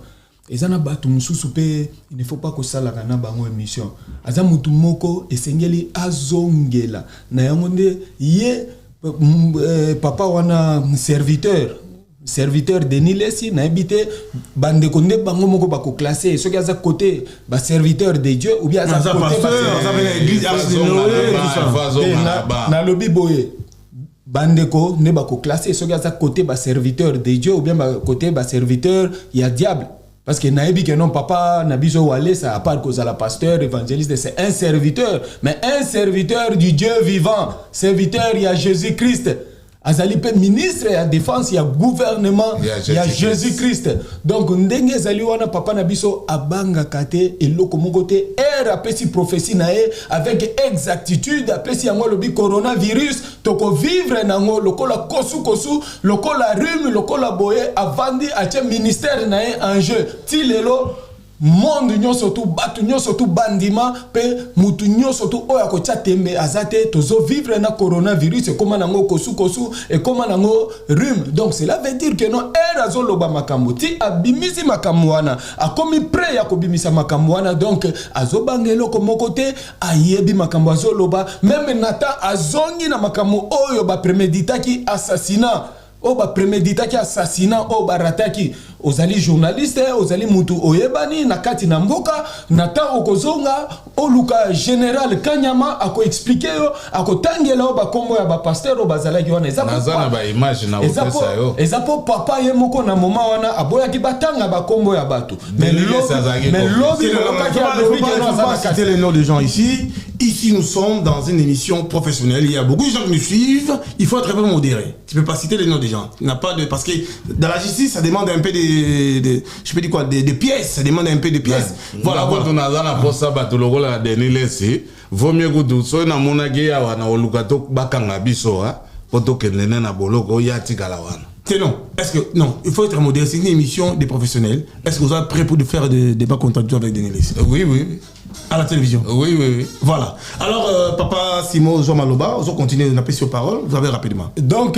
eza na bato mosusu mpe il ne faut pas kosalaka na bango émission. Aza motu moko esengeli azongela na yango nde ye papa wana, serviteur Denis Lesi. Nayebi te, bandeko nde bango moko bakoclasser soki aza côté baserviteur de Dieu ou bien aza Aza côté pasteur, aza mpe na église, Arche de Noé, tout ça. Te, nalobi boye, bandeko nde bakoclasser soki aza côté baserviteur de Dieu ou bien côté baserviteur ya diable, parce que nayebi que non, papa na biso Walesa, à part kozala pasteur évangéliste, c'est un serviteur, mais un serviteur du Dieu vivant, serviteur ya Jésus Christ. Azali mpe ministre ya défense ya gouvernement Ya ya Jésus. Jésus Christ. Donc ndenge ezali wana, papa na biso abangaka te eloko moko te. Ere apesi prophétie na ye avec exactitude, apesi yango, alobi coronavirus tokovivre nango lokola kosukosu, lokola rhume, lokola boye. Avandi, atie ministère na ye en jeu. Ti lelo monde nyonso tu, bato nyonso tu bandima, mpe mutu nyonso tu oyo akotia tembe aza te. Tozovivre na coronavirus, ekóma nango kosukosu, ekóma nango rhume. Donc cela veut dire que non, ere azoloba makambo, ti abimisi makambo wana, akomi prêt ya kobimisa makambo wana. Donc azobanga eloko moko te, ayebi makambo azoloba. Même Nathan azongi na makambo oyo bapréméditaki assassinat, oyo bapréméditaki assassinat oyo barataki. Ozali journaliste, ozali mutu oyebani na kati na mboka. Na ntango okozonga, oluka général Kanyama, akoexpliquer yo, akotangela yo bakombo ya bapasteur oyo bazalaki wana. Eza Naza na baimage na eza kopesa yo. Eza mpo papa ye moko na moment wana aboyaki batanga bakombo ya bato. Mais Denis Lessie azalaki mais complice. lobi Il boyokaki alobi ne que non, faut aza pas na kati. citer les noms des gens ici. Ici, nous sommes dans une émission professionnelle. Il y a beaucoup de gens qui nous suivent. Il faut être un peu modéré. Tu peux pas citer les noms des gens. Il n'y a pas de, parce que dans la justice, ça demande un peu de, je peux dire quoi, des pièces. Ça demande un peu de pièces. Voilà. Kutu naza na posa bato lokola ya Denis Lesi. Vaut mieux kutu soki namonaki awa na koluka to bakanga biso mpo tokende ne na boloko, oyo atikala wana. C'est non. Est-ce que, non, il faut être modéré. C'est une émission des professionnels. Est-ce que vous êtes prêt pour faire des débats contradictoires avec Denis Lessie? Oui. À la télévision? Oui. Voilà. Alors, papa Simon Maloba, on continue d'appeler sur parole. Vous avez rapidement. Donc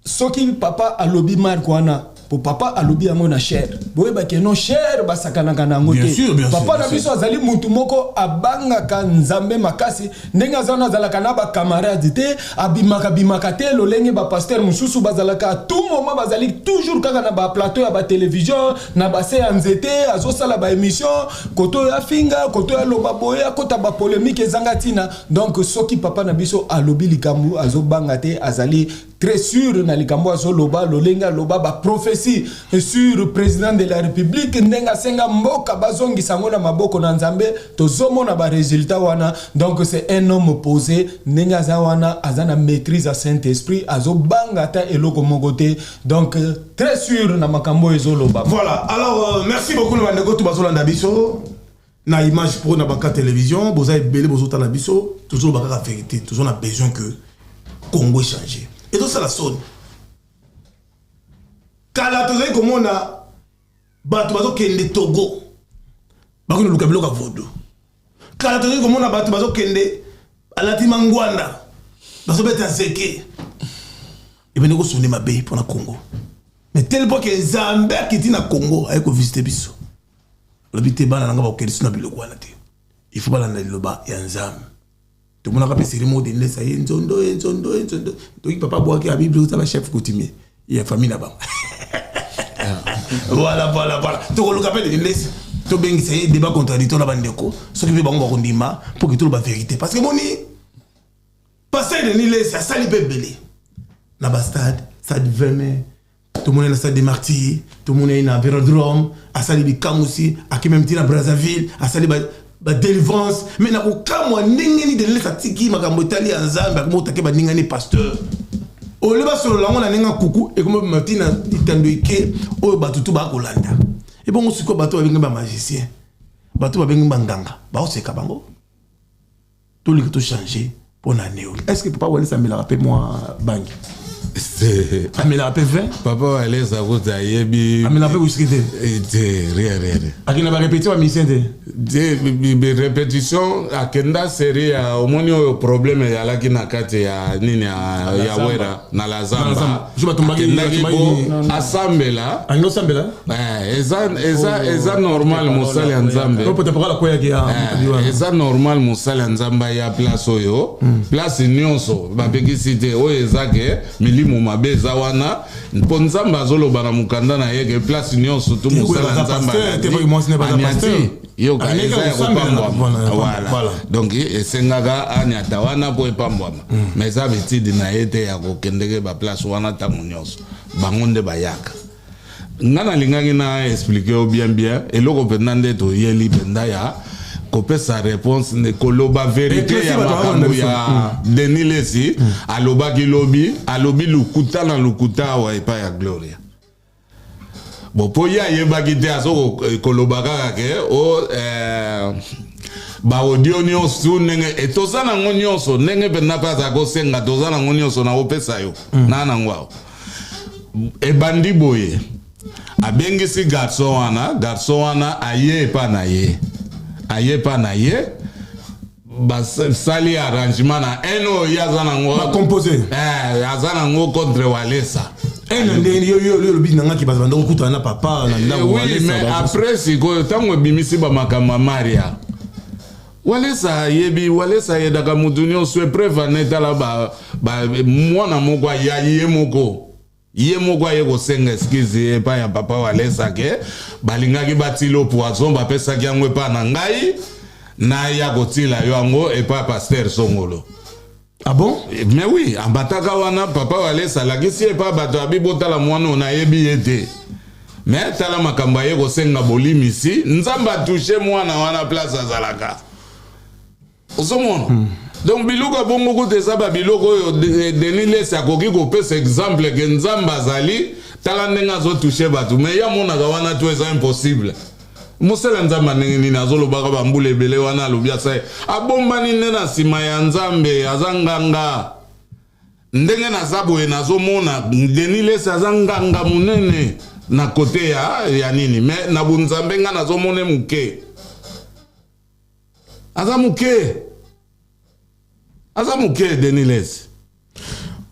soki papa alobi marque wana, po papa alobi yango na chair, boyebaki non, chair basakanaka na yango Bien te. sûr, bien sûr, Papa bien na sûr. biso azali mutu moko abangaka Nzambe makasi. Ndenge aza wana, azalaka na bacamarade te, abimaka bimaka te lolenge bapasteur mosusu bazalaka à tout moment, bazali toujours kaka na baplateau ya batélévision, na base ya nzete, azosala baémission, koto oyo afinga, koto oyo aloba boye, akota bapolémique ezanga ntina. Donc soki papa na biso alobi likambo, azobanga te, azali très sûr na likambo azoloba. Lolenge aloba baprophétie sur président de la République, ndenge asenga mboka bazongisa yango na maboko na Nzambe, tozomona barésultat wana. Donc c'est un homme posé. Ndenge aza wana, aza na maîtrise ya Saint Esprit, azobanga ata eloko moko te. Donc très sûr na makambo oyo ezoloba. Voilà. Alors, merci beaucoup, le bandeko tout bazolanda biso. Na image pro na baka télévision, boza ebele bozotala biso, toujours baka vérité, toujours on a besoin que Congo échange. Et tout ça la sonne. Kala tozali komona bato bazokende Togo, bakoni luka biloko ya vaudou. Kala tozali komona bato bazokende alati mangwanda, bazobeta zeke, ebende kosonde mabe mpona Congo. Mais tel point que Nzambe akiti na Congo, aye kovisiter biso, alobi te, bana nanga bakokende so na biloko wana te, il faut balanda liloba ya Nzambe. Tomonaka mpe seri moko denlesa ye nzondo ye nzondo ye nzondo. Toki papa bwaki ya Bible, oza bachef coutumier ya famille na bango. Voilà. Tokoluka mpe Denlesi, tobengisa ye débat contradictoire na bandeko, soki mpe bango bakondima, mpo ke toloba vérité. Parce que moni pasteur Denis Lesi asali mpe ebele na bastade, stade 20 mai, tomoni na stade des Martyrs, tomoni na Vélodrome, asali bikamwisi, ake même ti na Brazzaville, asali. Ba délivrance mais na kokamwa ndenge nini Denis atiki makambo etali ya Nzambe akomi kotake baninga ni pasteur ole basolola yango na ndenge ya kuku ekomi obima ntina litando eke oyo bato tu bakolanda ebongo sikoyo bato babengi ba magicien bato babengi banganga baoseka bango tolingi to changer mpo na neo est ce que papa walesa amelaka mpe mwa bangi amelaka mpe vin papa walesa kutu ayebi amelaka mpe whisky te eh, te rien rien rien akenda barépétition bamisien te te répétition akenda série ya omoni oyo problème ezalaki na kati ya nini ya wera na la zamba akendaki po asambela alingi osambela eh, eza eza oh, eza normal mosali ya nzambe eh, eza normal mosali ya nzambe aya place oyo hmm. place nyonso bapekisi te oyo eza ke milimo mabe eza wana mpo nzambe azoloba na mokanda na ye ke place nyonso tu mosali ya nzambe anyati yoka eza ya kopambwama voilà donc esengaka anyata wana mpo epambwama hmm. mais eza habitude na ye te ya kokendeke baplace wana ntango nyonso bango nde bayaka nga nalingaki na explike yo bien bien eloko mpenza nde toyeli mpenza ya kopesa réponse nde koloba verité ya makambo ya hmm. Denis Lesi hmm. alobaki lobi alobi lokuta na lokuta awa epai ya Gloria bon mpo ye ayebaki te azo koloba kaka ke o oh, eh, baaudio nyonso ndenge e toza nango nyonso ndenge mpenza mpe azala kosenga toza nango nyonso nakopesa yo mm. na nango awa ebandi boye abengisi garçon wana garçon wana aye epa na ye aye epa na ye basali arrangement na haine oyo ye aza nango bacompose eh, aza nango contre walesa haine ndenge yo yo olobi na ngaki bato banda kokutana na papa na ndako eh, oui, mais après sikoyo ntango ebimisi bamakambo ya maria walesa ayebi walesa ayedaka motu nyonso epreuve ane tala ba, ba, mwana moko aya ye moko Ye moko aye kosenga excuse epai ya papa Walesa ke balingaki batilo poison bapesaki yango epai na ngai naya kotila yo yango epai ya pasteur Songolo. Ah bon? Mais oui, ambataka wana papa Walesa alakisi epai bato abi botala mwana oyo nayebi ye te. Mais tala makambo aye kosenga bolimisi, Nzambe atouche mwana wana place azalaka. ozomona hmm. donc biloko ya bongo kutu eza babiloko oyo denis lesi akoki kopesa exemple ke nzambe azali tala ndenge azotouche bato mai ye amonaka wana to eza impossible mosala nzambe ya ndenge nini azolobaka bambula ebele wana alobi asai abombani nde na nsima ya nzambe aza nganga ndenge naza boye nazomona denis lesi aza nganga monene na kote ya, ya nini me na bonzambe nga nazomona moke aza moke aza moke denis lesi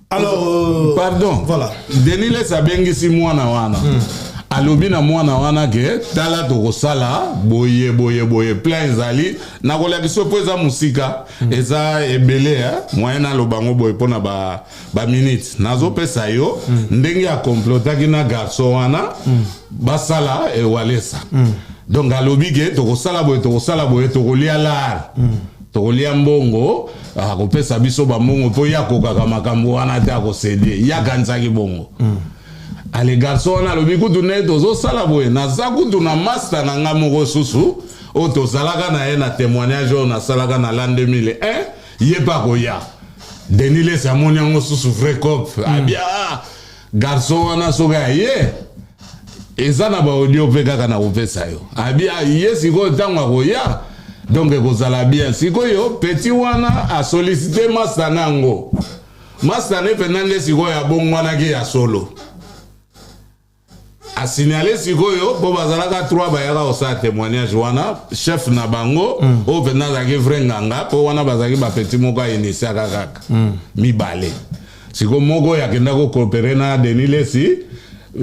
alors euh, pardon voilà denis lesi abengisi mwana wana hmm. alobi na mwana wana ke tala tokosala boye boye boye plein ezali nakolakisa mpo eza mosika hmm. eza ebele eh? moyen naloba yango boye mpo na ba, ba minute nazopesa yo hmm. ndenge akomplotaki na garçon wana hmm. basala ewalesa mm. donc alobi ke tokosala boye tokosala boye tokolia lar mm. tokolia mbongo akopesa biso bambongo mpo ye akokaka makambo wana te akosede ye akanisaki bongo mm. ale garçon wana alobi kutu nde tozosala boye naza kutu na masta na nga moko susu oyo tozalaka na ye na témoignage oyo nasalaka na l'an 2001 ye mpe akoya denis lesi amoni yango susu vrai cop mm. abia ah, Garçon wana soki aye eza na ba audio mpe kaka na kopesa yo abi aye sikoyo ntango akoya donc ekozala bien sikoyo petit wana asolicite masta na yango masta ne mpenza nde sikoyo abongwanaki ya solo asignale sikoyo mpo bazalaka 3 bayaka kosala témoignage wana chef na bango mm. oyo mpenza azalaki vrai nganga mpo wana bazalaki bapetit moko ainitiaka kaka mm. mibale Sikoyo moko oyo akenda ko coopere na Denis Lessi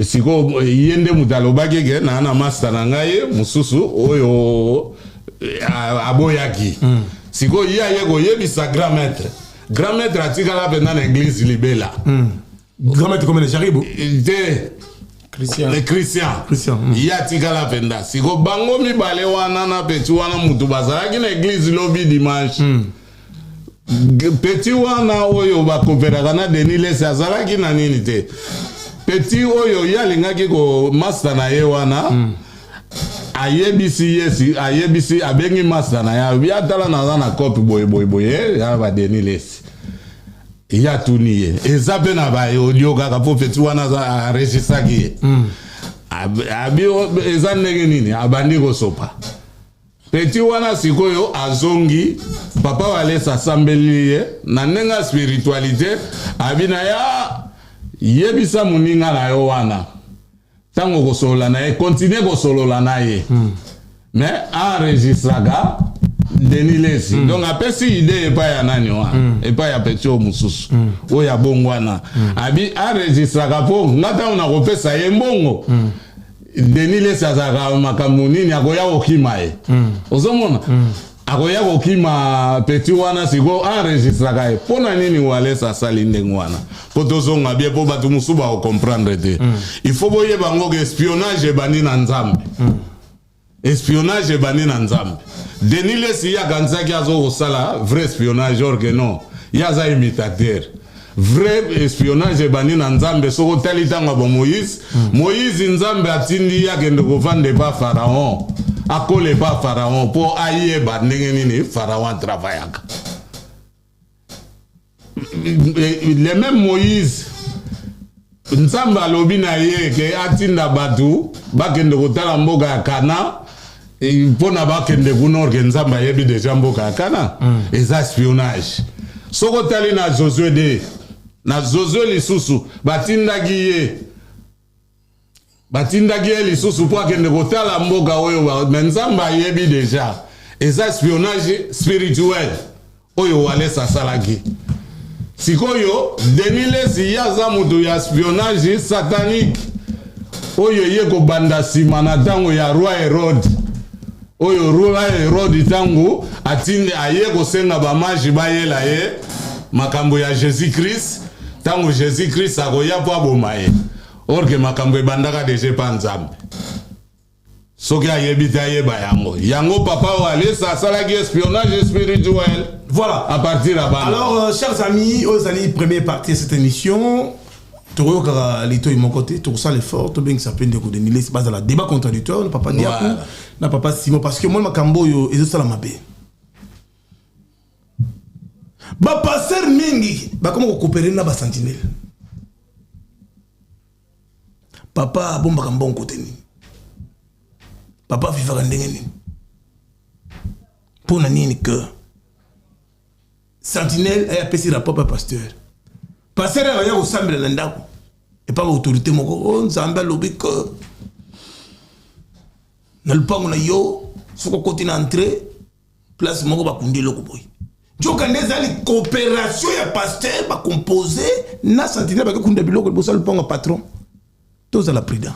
sikoyo ye nde moto alobaki ke naa na masta na ngai mosusu oyo eh, aboyaki mm. sikoyo ye aye koyebisa grand maître grand maître atikala mpenza na eglise libela mm. grand maître comme jaribu eh, te Christian. Le Christian. Christian. Mm. Ye atikala mpenza. Siko bango mibale wana na petit wana mutu bazalaki na eglise lobi dimanche. Mm. Petit wana oyo bakoperaka na Denis Lesi azalaki na nini te. Petit oyo ye alingaki ko master na ye wana mm. Ayebisi ye si ayebisi abengi masta na ye alobi atala naza na cope boye boye boye ya ba Denis Lessi. Ye atuni ye eza mpe na ba audio kaka mpo petit wana aza enregistraki ye. Abi eza ndenge nini abandi kosopa. Petit wana sikoyo azongi papa Walesa asambeli ye na ndenge ya spiritualite abi na ye ah, yebisa moninga na yo wana ntango okosolola na ye continue kosolola na ye mais enregistraka Denis Lessi donc apesi idée epai ya nani wana epai ya petit oyo mosusu oyo abongwana abi enregistraka mpo nga ntango nakopesa ye mbongo Denis Lessi azalaka makambo nini akoya kokima ye ozomona akoya kokima petit wana sikoyo enregistraka ye mpo na nini Walesa asali ndenge wana mpo tozonga bien mpo bato mosusu bakocomprendre te il faut boyeba yango ke espionnage ebandi na Nzambe espionnage ebandi na Nzambe Denis Lessi ye akanisaki azo kosala vrai espionnage or que non ye aza imitateur vrai espionnage ebandi na Nzambe soki otali ntango ya bamoïse Moïse Nzambe atindi ye akende kovanda epa Pharaon akola epa Pharaon mpo ayeba ndenge nini Pharaon atravaillaka le même Moïse Nzambe alobi na ye ke atinda bato bakende kotala mboka ya Kana mpona bakende kuna or que Nzambe ayebi deja mboka ya Kana eza espionnage soki otali na Josue de na Josue lisusu batindaki ye lisusu mpo akende kotala mboka oyo me Nzambe ayebi deja eza espionnage spirituel oyo Walesa asalaki sikoyo Denis Lessi ye aza moto ya espionnage satanique oyo ye kobanda nsima na ntango ya roi Hérode oyo roi Hérode ntango atindi aye kosenga bamages bayela ye makambo ya Jésus Christ ntango Jésus Christ akoya mpo aboma ye or que makambo ebandaka deja epa Nzambe soki ayebi te ayeba yango yango papa Walesa asalaki espionnage spirituel Voilà. à partir ya bana. Alors, chers amis, aux amis, première partie de cette émission, tokoyokaka litoi moko te tokosala effort tobengisa mpe ndeko Denis Lessi bazala débat contradictoire na papa Diaku na papa Simon parce que moi makambo oyo ezosala mabe bapasteur mingi bakoma kocoopérer na basentinelle papa abombaka mbongo kote nini papa avivaka ndenge nini mpo na nini que sentinelle aye apesi rapport pa pasteur pasteur aya kosambela na ndako epa baautorité moko o Nzambe alobi ke na lupango na yo soki okoti na entrée place moko bakundi eloko boye nzoka nde ezali coopération ya pasteur bacompose na sentinelle bakekunda biloko liboso ya lupango ya patron. Tozala prudent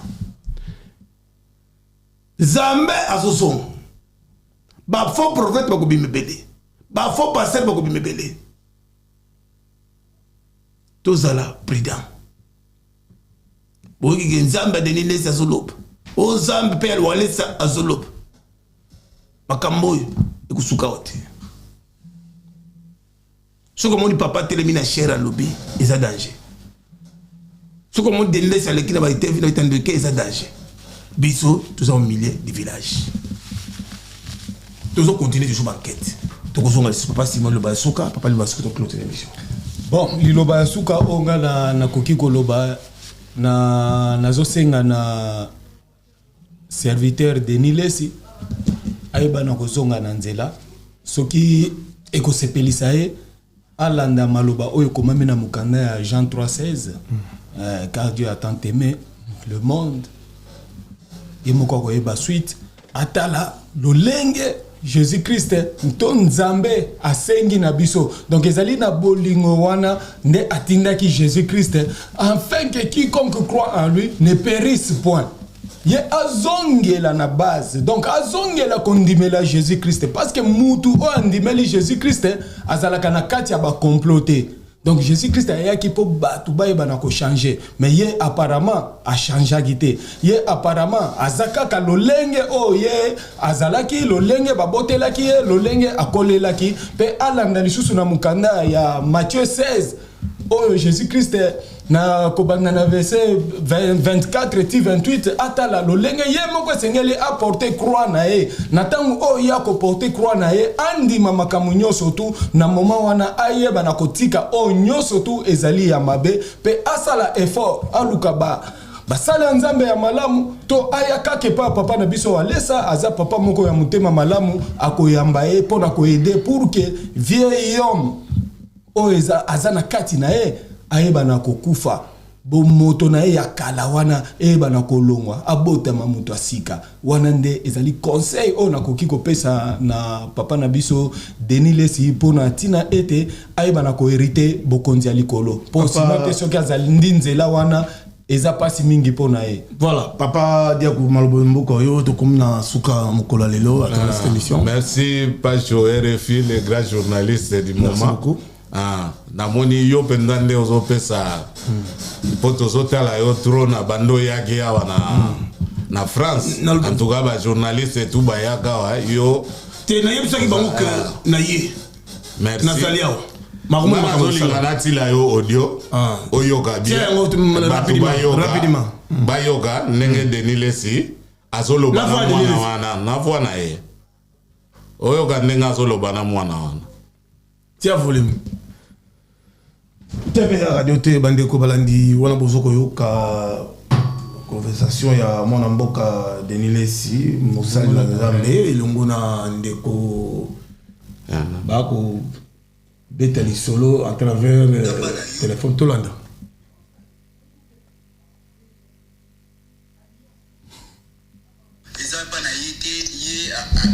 Nzambe azozonga bafaux prophète bakobima ebele bafaux pasteur bakobima ebele tozala prudent boyoki ke Nzambe ya Denis Lessi azoloba o Nzambe mpe ya Walesa azoloba makambo oyo ekosuka awa te soki omoni papa atelemi na chere alobi eza danger soki omoni Denis Lessi aleki na baTV na bitandeke eza danger biso toza au milieu du village tozocontinue toujours baenquête tokozonga lisusu papa Simon liloba ya suka papa liloba ya suka toclôture émission. Bon liloba ya suka oyo nga na nakoki koloba na nazosenga na serviteur Denis Lessi ayeba na kozonga na nzela soki ekosepelisa ye alanda maloba oyo ekomami na mokanda ya Jean 3:16 car Dieu a tant aimé le monde ye moko akoyeba suite atala lolenge Jésus Christ to Nzambe asengi na biso donc ezali na bolingo wana nde atindaki Jésus Christ afin que quiconque croit en lui ne périsse point ye azongela na base donc azongela kondimela Jésus Christ parce que mutu oyo andimeli Jésus Christ azalaka na kati ya bacomplot te donc Jésus Christ ayaki mpo bato bayeba na kochanger mais ye apparemment achangeaki te ye apparemment aza kaka lolenge oyo ye azalaki lolenge babotelaki ye lolenge akolelaki mpe alanda lisusu na mokanda ya Matthieu 16. Oyo Jesus Christ na kobanda na verset 24 ti 28, atala lolenge ye moko esengeli aporte croix na ye. Na ntango oyo ye akoporte croix na ye, andima makambo nyonso tu na moment wana, ayeba na kotika oyo nyonso tu ezali ya mabe, mpe asala effort aluka ba basali ya Nzambe ya malamu, to aya kaka epai ya papa na biso Walesa. Aza papa moko ya motema malamu, akoyamba ye mpo na koaider pour que vieil homme oyo eza aza na kati na ye ayeba na kokufa, bomoto na ye ya kala wana eyeba na kolongwa, abotama moto ya sika. Wana nde ezali conseil oyo nakoki kopesa na papa na biso Denis Lesi, mpo na ntina ete ayeba na kohériter bokonzi ya likolo, mpo sino te, soki azali ndi nzela wana, eza mpasi mingi mpo na ye. Voilà, papa Diaku, maloba mboka oyo, tokomi na suka mokolo ya lelo à travers cette émission. Merci Pacho RFI, le grand journaliste du Merci moment. beaucoup. Ah, namoni yo mpenza nde ozopesa, mpo tozotala yo trop na bando oyaki awa na France. En tout cas bajournaliste tout bayaka awa, yo Te, nayebisaki bango ke na ye Merci. nazali awa. Makomona Nga makambo nazolinga osala. natila yo audio oyoka bien. Tia yango Bato rapidement, bayoka, rapidement. bayoka ndenge Denis Lesi azoloba Na na voix ya mwana Denis Lessi. wana, na voix na ye. Oyoka ndenge azoloba na mwana wana. Tia volume te mpe ya radio te. Bandeko balandi, wana bozo koyoka conversation ya mwana mboka Denis Lesi, mosali na Nzambe, elongo na ndeko, bakobeta lisolo à travers téléphone. Tolanda. Eza mpa na ye te. Ye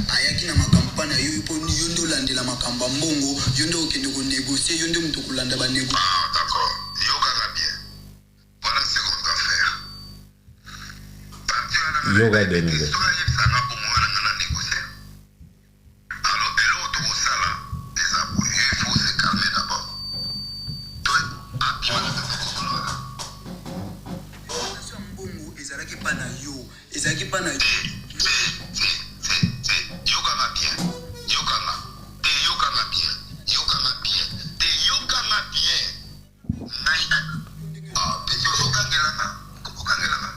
ayaki na makambo mpa na yo mpo yo nde olandela makambo ya mbongo, yo nde okende konégocier, yo nde moto kolanda banégo. Ah, d'accord. Yokaka bien. Voilà ce qu'on doit faire. Parti wana Yoka Denis Lesi. soki ayebisanga bongo wana, nga na négocier. Alors eloko tokosala eza boye: il faut se calmer d'abord. To abima na kati ya lisolo wana. Ya mbongo ezalaki mpa na yo, ezalaki mpa na yo. Te, yokanga bien, yokanga te, yokanga bien, yokanga bien te, yokanga bien. Ngai ah, pesi ozokangelanga, okangelanga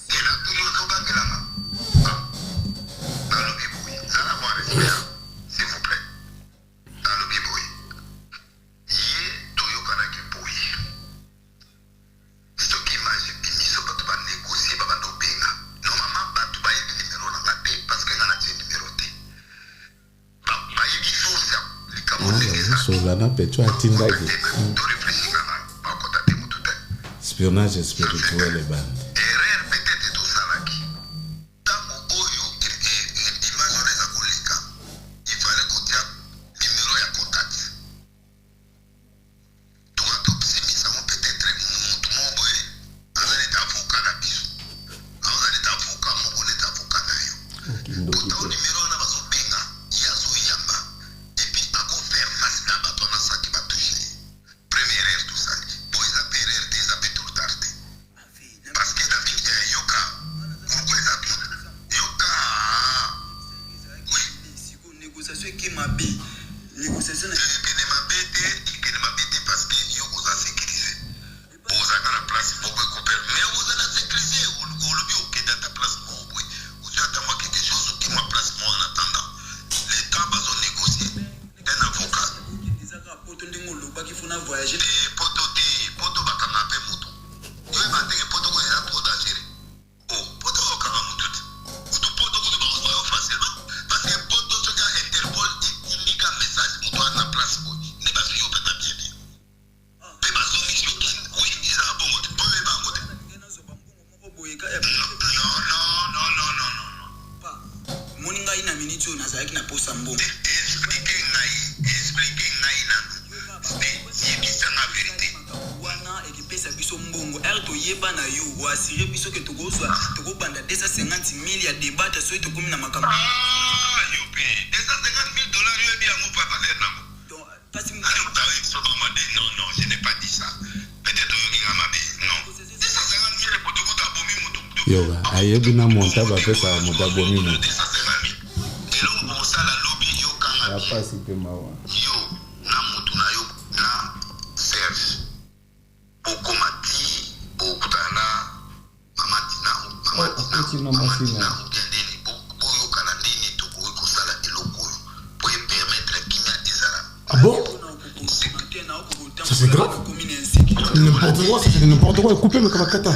te, natuni, ozokangelanga. Ah, nalobi boye, zala mwa respect, s'il vous plaît. Nalobi boye, ye toyokanaki boye: soki image ebimiso, bato banégocier, babanda obenga. Normalement bato bayebi nimero na nga te, parce que nga natie nimero te. Bayebi source ya likambo ndenge eza. Azosola na pecho atindaki. Toréfléchir kaka, bakota te, motu te. Espionnage spirituel ebandi. Erreur peut-être tosalaki ntango oyo image wana eza koleka, il fallait kotia numero ya contact. Toka tosimisango peut-être motu moko boye aza neti avocat na biso, aza neti avocat moko, neti avocat na yo. Ntango numero wana bazobenga ye, azoyamba, et puis akofaire face na bato wana saki batouche ye. Première erreur tosali bo, eza mpe erreur te, eza mpe trop tard te, parce que na mingi yoka pourquoi eza trop, yoka. Oui. Sikoyo négociation eke mabe, négociation na Ekende mabe te, ekende mabe te, parce que yo koza sécurisé, ozalaka na place moko ekopere, mais ozala sécurisé. Olobi okende ata place moko boye, ozwi ata mwa quelque chose, okimwa place moko en attendant le temps bazonégocier un avocat. Eza kaka poto ndenge olobaki, faut na voyage. Te, poto te, poto bakanga mpe motu. Oyeba ndenge poto koyo eza trop dangereux. O poto bakanga motu te, kutu poto kutu bakozwa yo facilement, parce que poto soki ya Interpol etindika message, moto aza na place boye, nde bazwi yo mpenza bien bien mpe bazongisi yo. Oui, ezala bongo te, boyeba yango te. Nazwa bambongo moko boye ya Non, non, non, non, non, non. Pa moni ngai na miniti oyo nazalaki na posa mbongo. Explique ngai, explique ngai nanu te, yebisanga vérité. Wana ekipesa biso mbongo ere toyeba na yo, oassurer biso ke tokozwa, tokobanda 250 000 ya debate soki tokomi na makambo. Ah, yo mpe 250 000 dollars, yoyebi yango pa valeur nango. Donc kasi Non, non, je n'ai pas dit ça. Peut-être oyoki nga mabe. Non, 250 000, moto abomi moto. Yoka, ayebi na monta bapesaka moto abomi moto. 250 000, eloko bokosala lobi, yokanga Ya bien. pasi mpe mawa. Yo na motu na yo na Serge. Ntina mwasi na ye. Ou bien ndeni boyokana ndeni tokoki kosala eloko oyo po epermettre kimia ezala. Ah bon? Ça c'est grave. N'importe quoi, ça c'est n'importe quoi. Coupez le kabakata.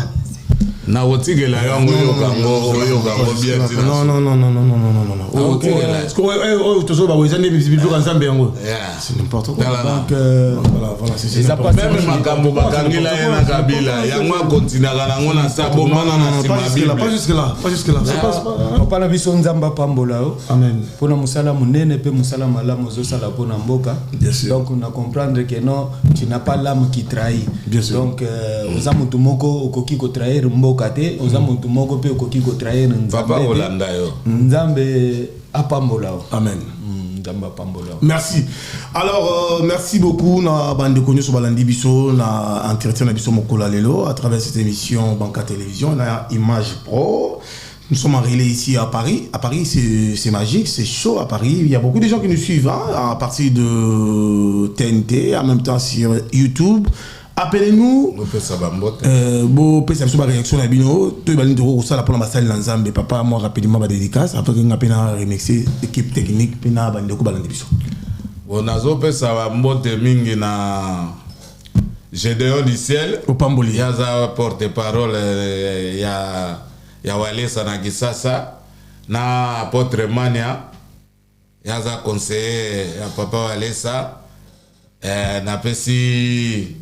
Nakotikela yo yango oyoka yango oyoka yango bien ntina Non, non, non, non, non, non, non, non, non. Ah, ok, là. Parce que, ouais, ouais, tozo ba weza nde biloko ya Nzambe yango. Yeah. C'est n'importe quoi. Tala na. Donc, Voilà, voilà, c'est eza n'importe pasi quoi. Même makambo bakangela ye na Kabila yango akontinaka nango na sa Non, bombana non, na non, nsima pas jusque là, pas Bible. jusque là, pas jusque là. C'est pas, c'est pas. Papa na biso, Nzambe apambola yo Amen. mpona mosala monene mpe mosala malamu ozosala mpona mboka. Bien sûr. Donc na comprendre que non, tu n'as pas l'âme qui trahit. Bien sûr. Donc oza motu moko okoki kotrahir mboka te, oza motu moko mpe okoki kotrahir Papa Nzambe te. kolanda yo. Nzambe apambola yo. Amen. Nzambe apambola yo. Merci. Alors, merci beaucoup na bandeko nyonso balandi biso na entretien na biso mokolo ya lelo à travers cette émission Banca Télévision na Image Pro. Nous sommes en relais ici à Paris. À Paris, c'est magique, c'est chaud à Paris. Il y a beaucoup de gens qui nous suivent, hein, à partir de TNT, en même temps sur YouTube. Appelez-nous. Opesa bambote. Bopesa biso baréaction na bino toyebani toko kosala mpona basali na Nzambe. Papa, moi rapidement badédicace afin nga mpe na remercier équipe technique mpe na bandeko balandi biso. Bon, nazopesa bambote mingi na Gédéon du Ciel. Opamboli. Ye aza porte parole ya Walesa na Kisasa, na apôtre Mania, ye aza conseiller ya papa Walesa. Napesi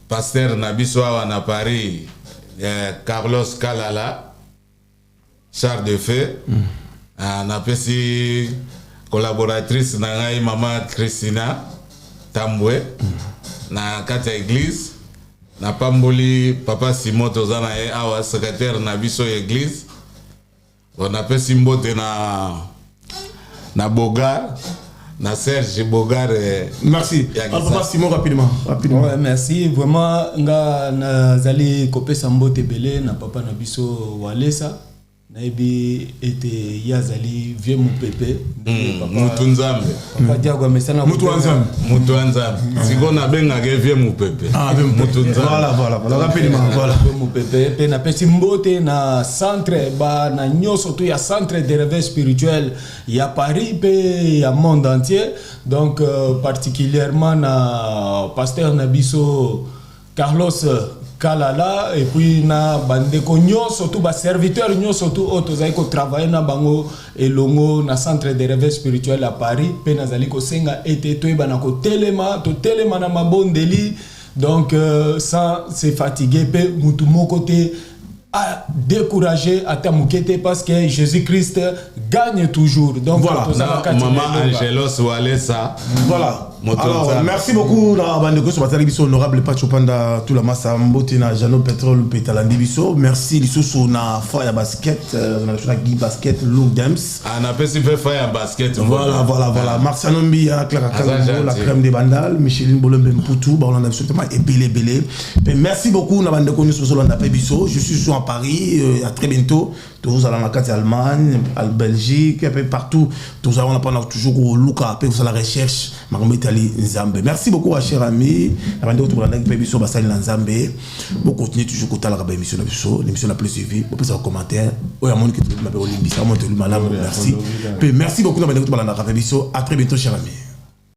pasteur na biso awa na Paris, Carlos Kalala, char de feu. Ah, napesi collaboratrice na ngai, mama Christina Tambwe, na kati ya église. Napamboli papa Simon, toza na ye awa, secrétaire na biso ya église. Bon, napesi mbote na Bogar, na Serge Bogar. Merci. Ya Alors, Kisasa. papa Simon, rapidement, rapidement. Ouais, merci vraiment. Nga nazali kopesa mbote ebele na papa na biso Walesa. Nayebi ete ye azali vie mopepe ndenge Mutu Nzambe. Papa Diago amesana Mutu wa kobenga. Nzambe. Mutu wa Nzambe, sikoyo nabengaka ye vie mopepe. Ah, vie mopepe. Mutu Nzambe. Voilà, rapidement, voilà. Vie mopepe. Mpe napesi mbote na centre bana nyonso to ya centre de réveil spirituel ya Paris mpe ya monde entier, donc particulièrement na pasteur na biso Carlos Kalala, et puis na bandeko nyonso tu, baserviteur nyonso tu oyo tozali kotravaille na bango elongo na centre de réveil spirituel ya Paris. Mpe nazali kosenga ete toyebana kotelema, totelema na mabondeli, donc sans se fatiguer, mpe mutu moko te a découragé ata moke te, parce que Jésus Christ gagne toujours. Donc Voilà. toza na Na kati na mama elonga. Angelos Walesa. Voilà. Moto Alors, Nzambe. merci beaucoup na bandeko nyonso batali biso, honorable Pacho Panda Tula Masa, mbote na Jano Petrol mpe talandi biso. Merci lisusu na fa ya basket, na biso na Guy Basket Look Dems. Ah, napesi mpe fa ya basket. Voilà. Marciano Mbia, Clara Aza Kalombo, la gentil. crème des Bandal, Micheline Bolombe Mputu, baolanda biso tellement ebele ebele. Pe merci beaucoup na bandeko nyonso bozolanda pe biso. Je suis toujours à Paris, à très bientôt. Tozala na kati ya Allemagne, à Belgique, un peu partout. Tozala wana mpona toujours koluka pe kosala recherche makambo etali Nzambe. Merci beaucoup à cher ami, na bandeko tobolandaki mpe biso, basali na Nzambe. Bocontinue toujours kotalaka baémission na biso, l'émission la plus suivie. Bopesaka commentaire oyo amoniki tolobi mabe, olimbisa, omoni tolobi malamu. Merci. Pe merci beaucoup na bandeko tobalandaka pe biso. À très bientôt, cher ami.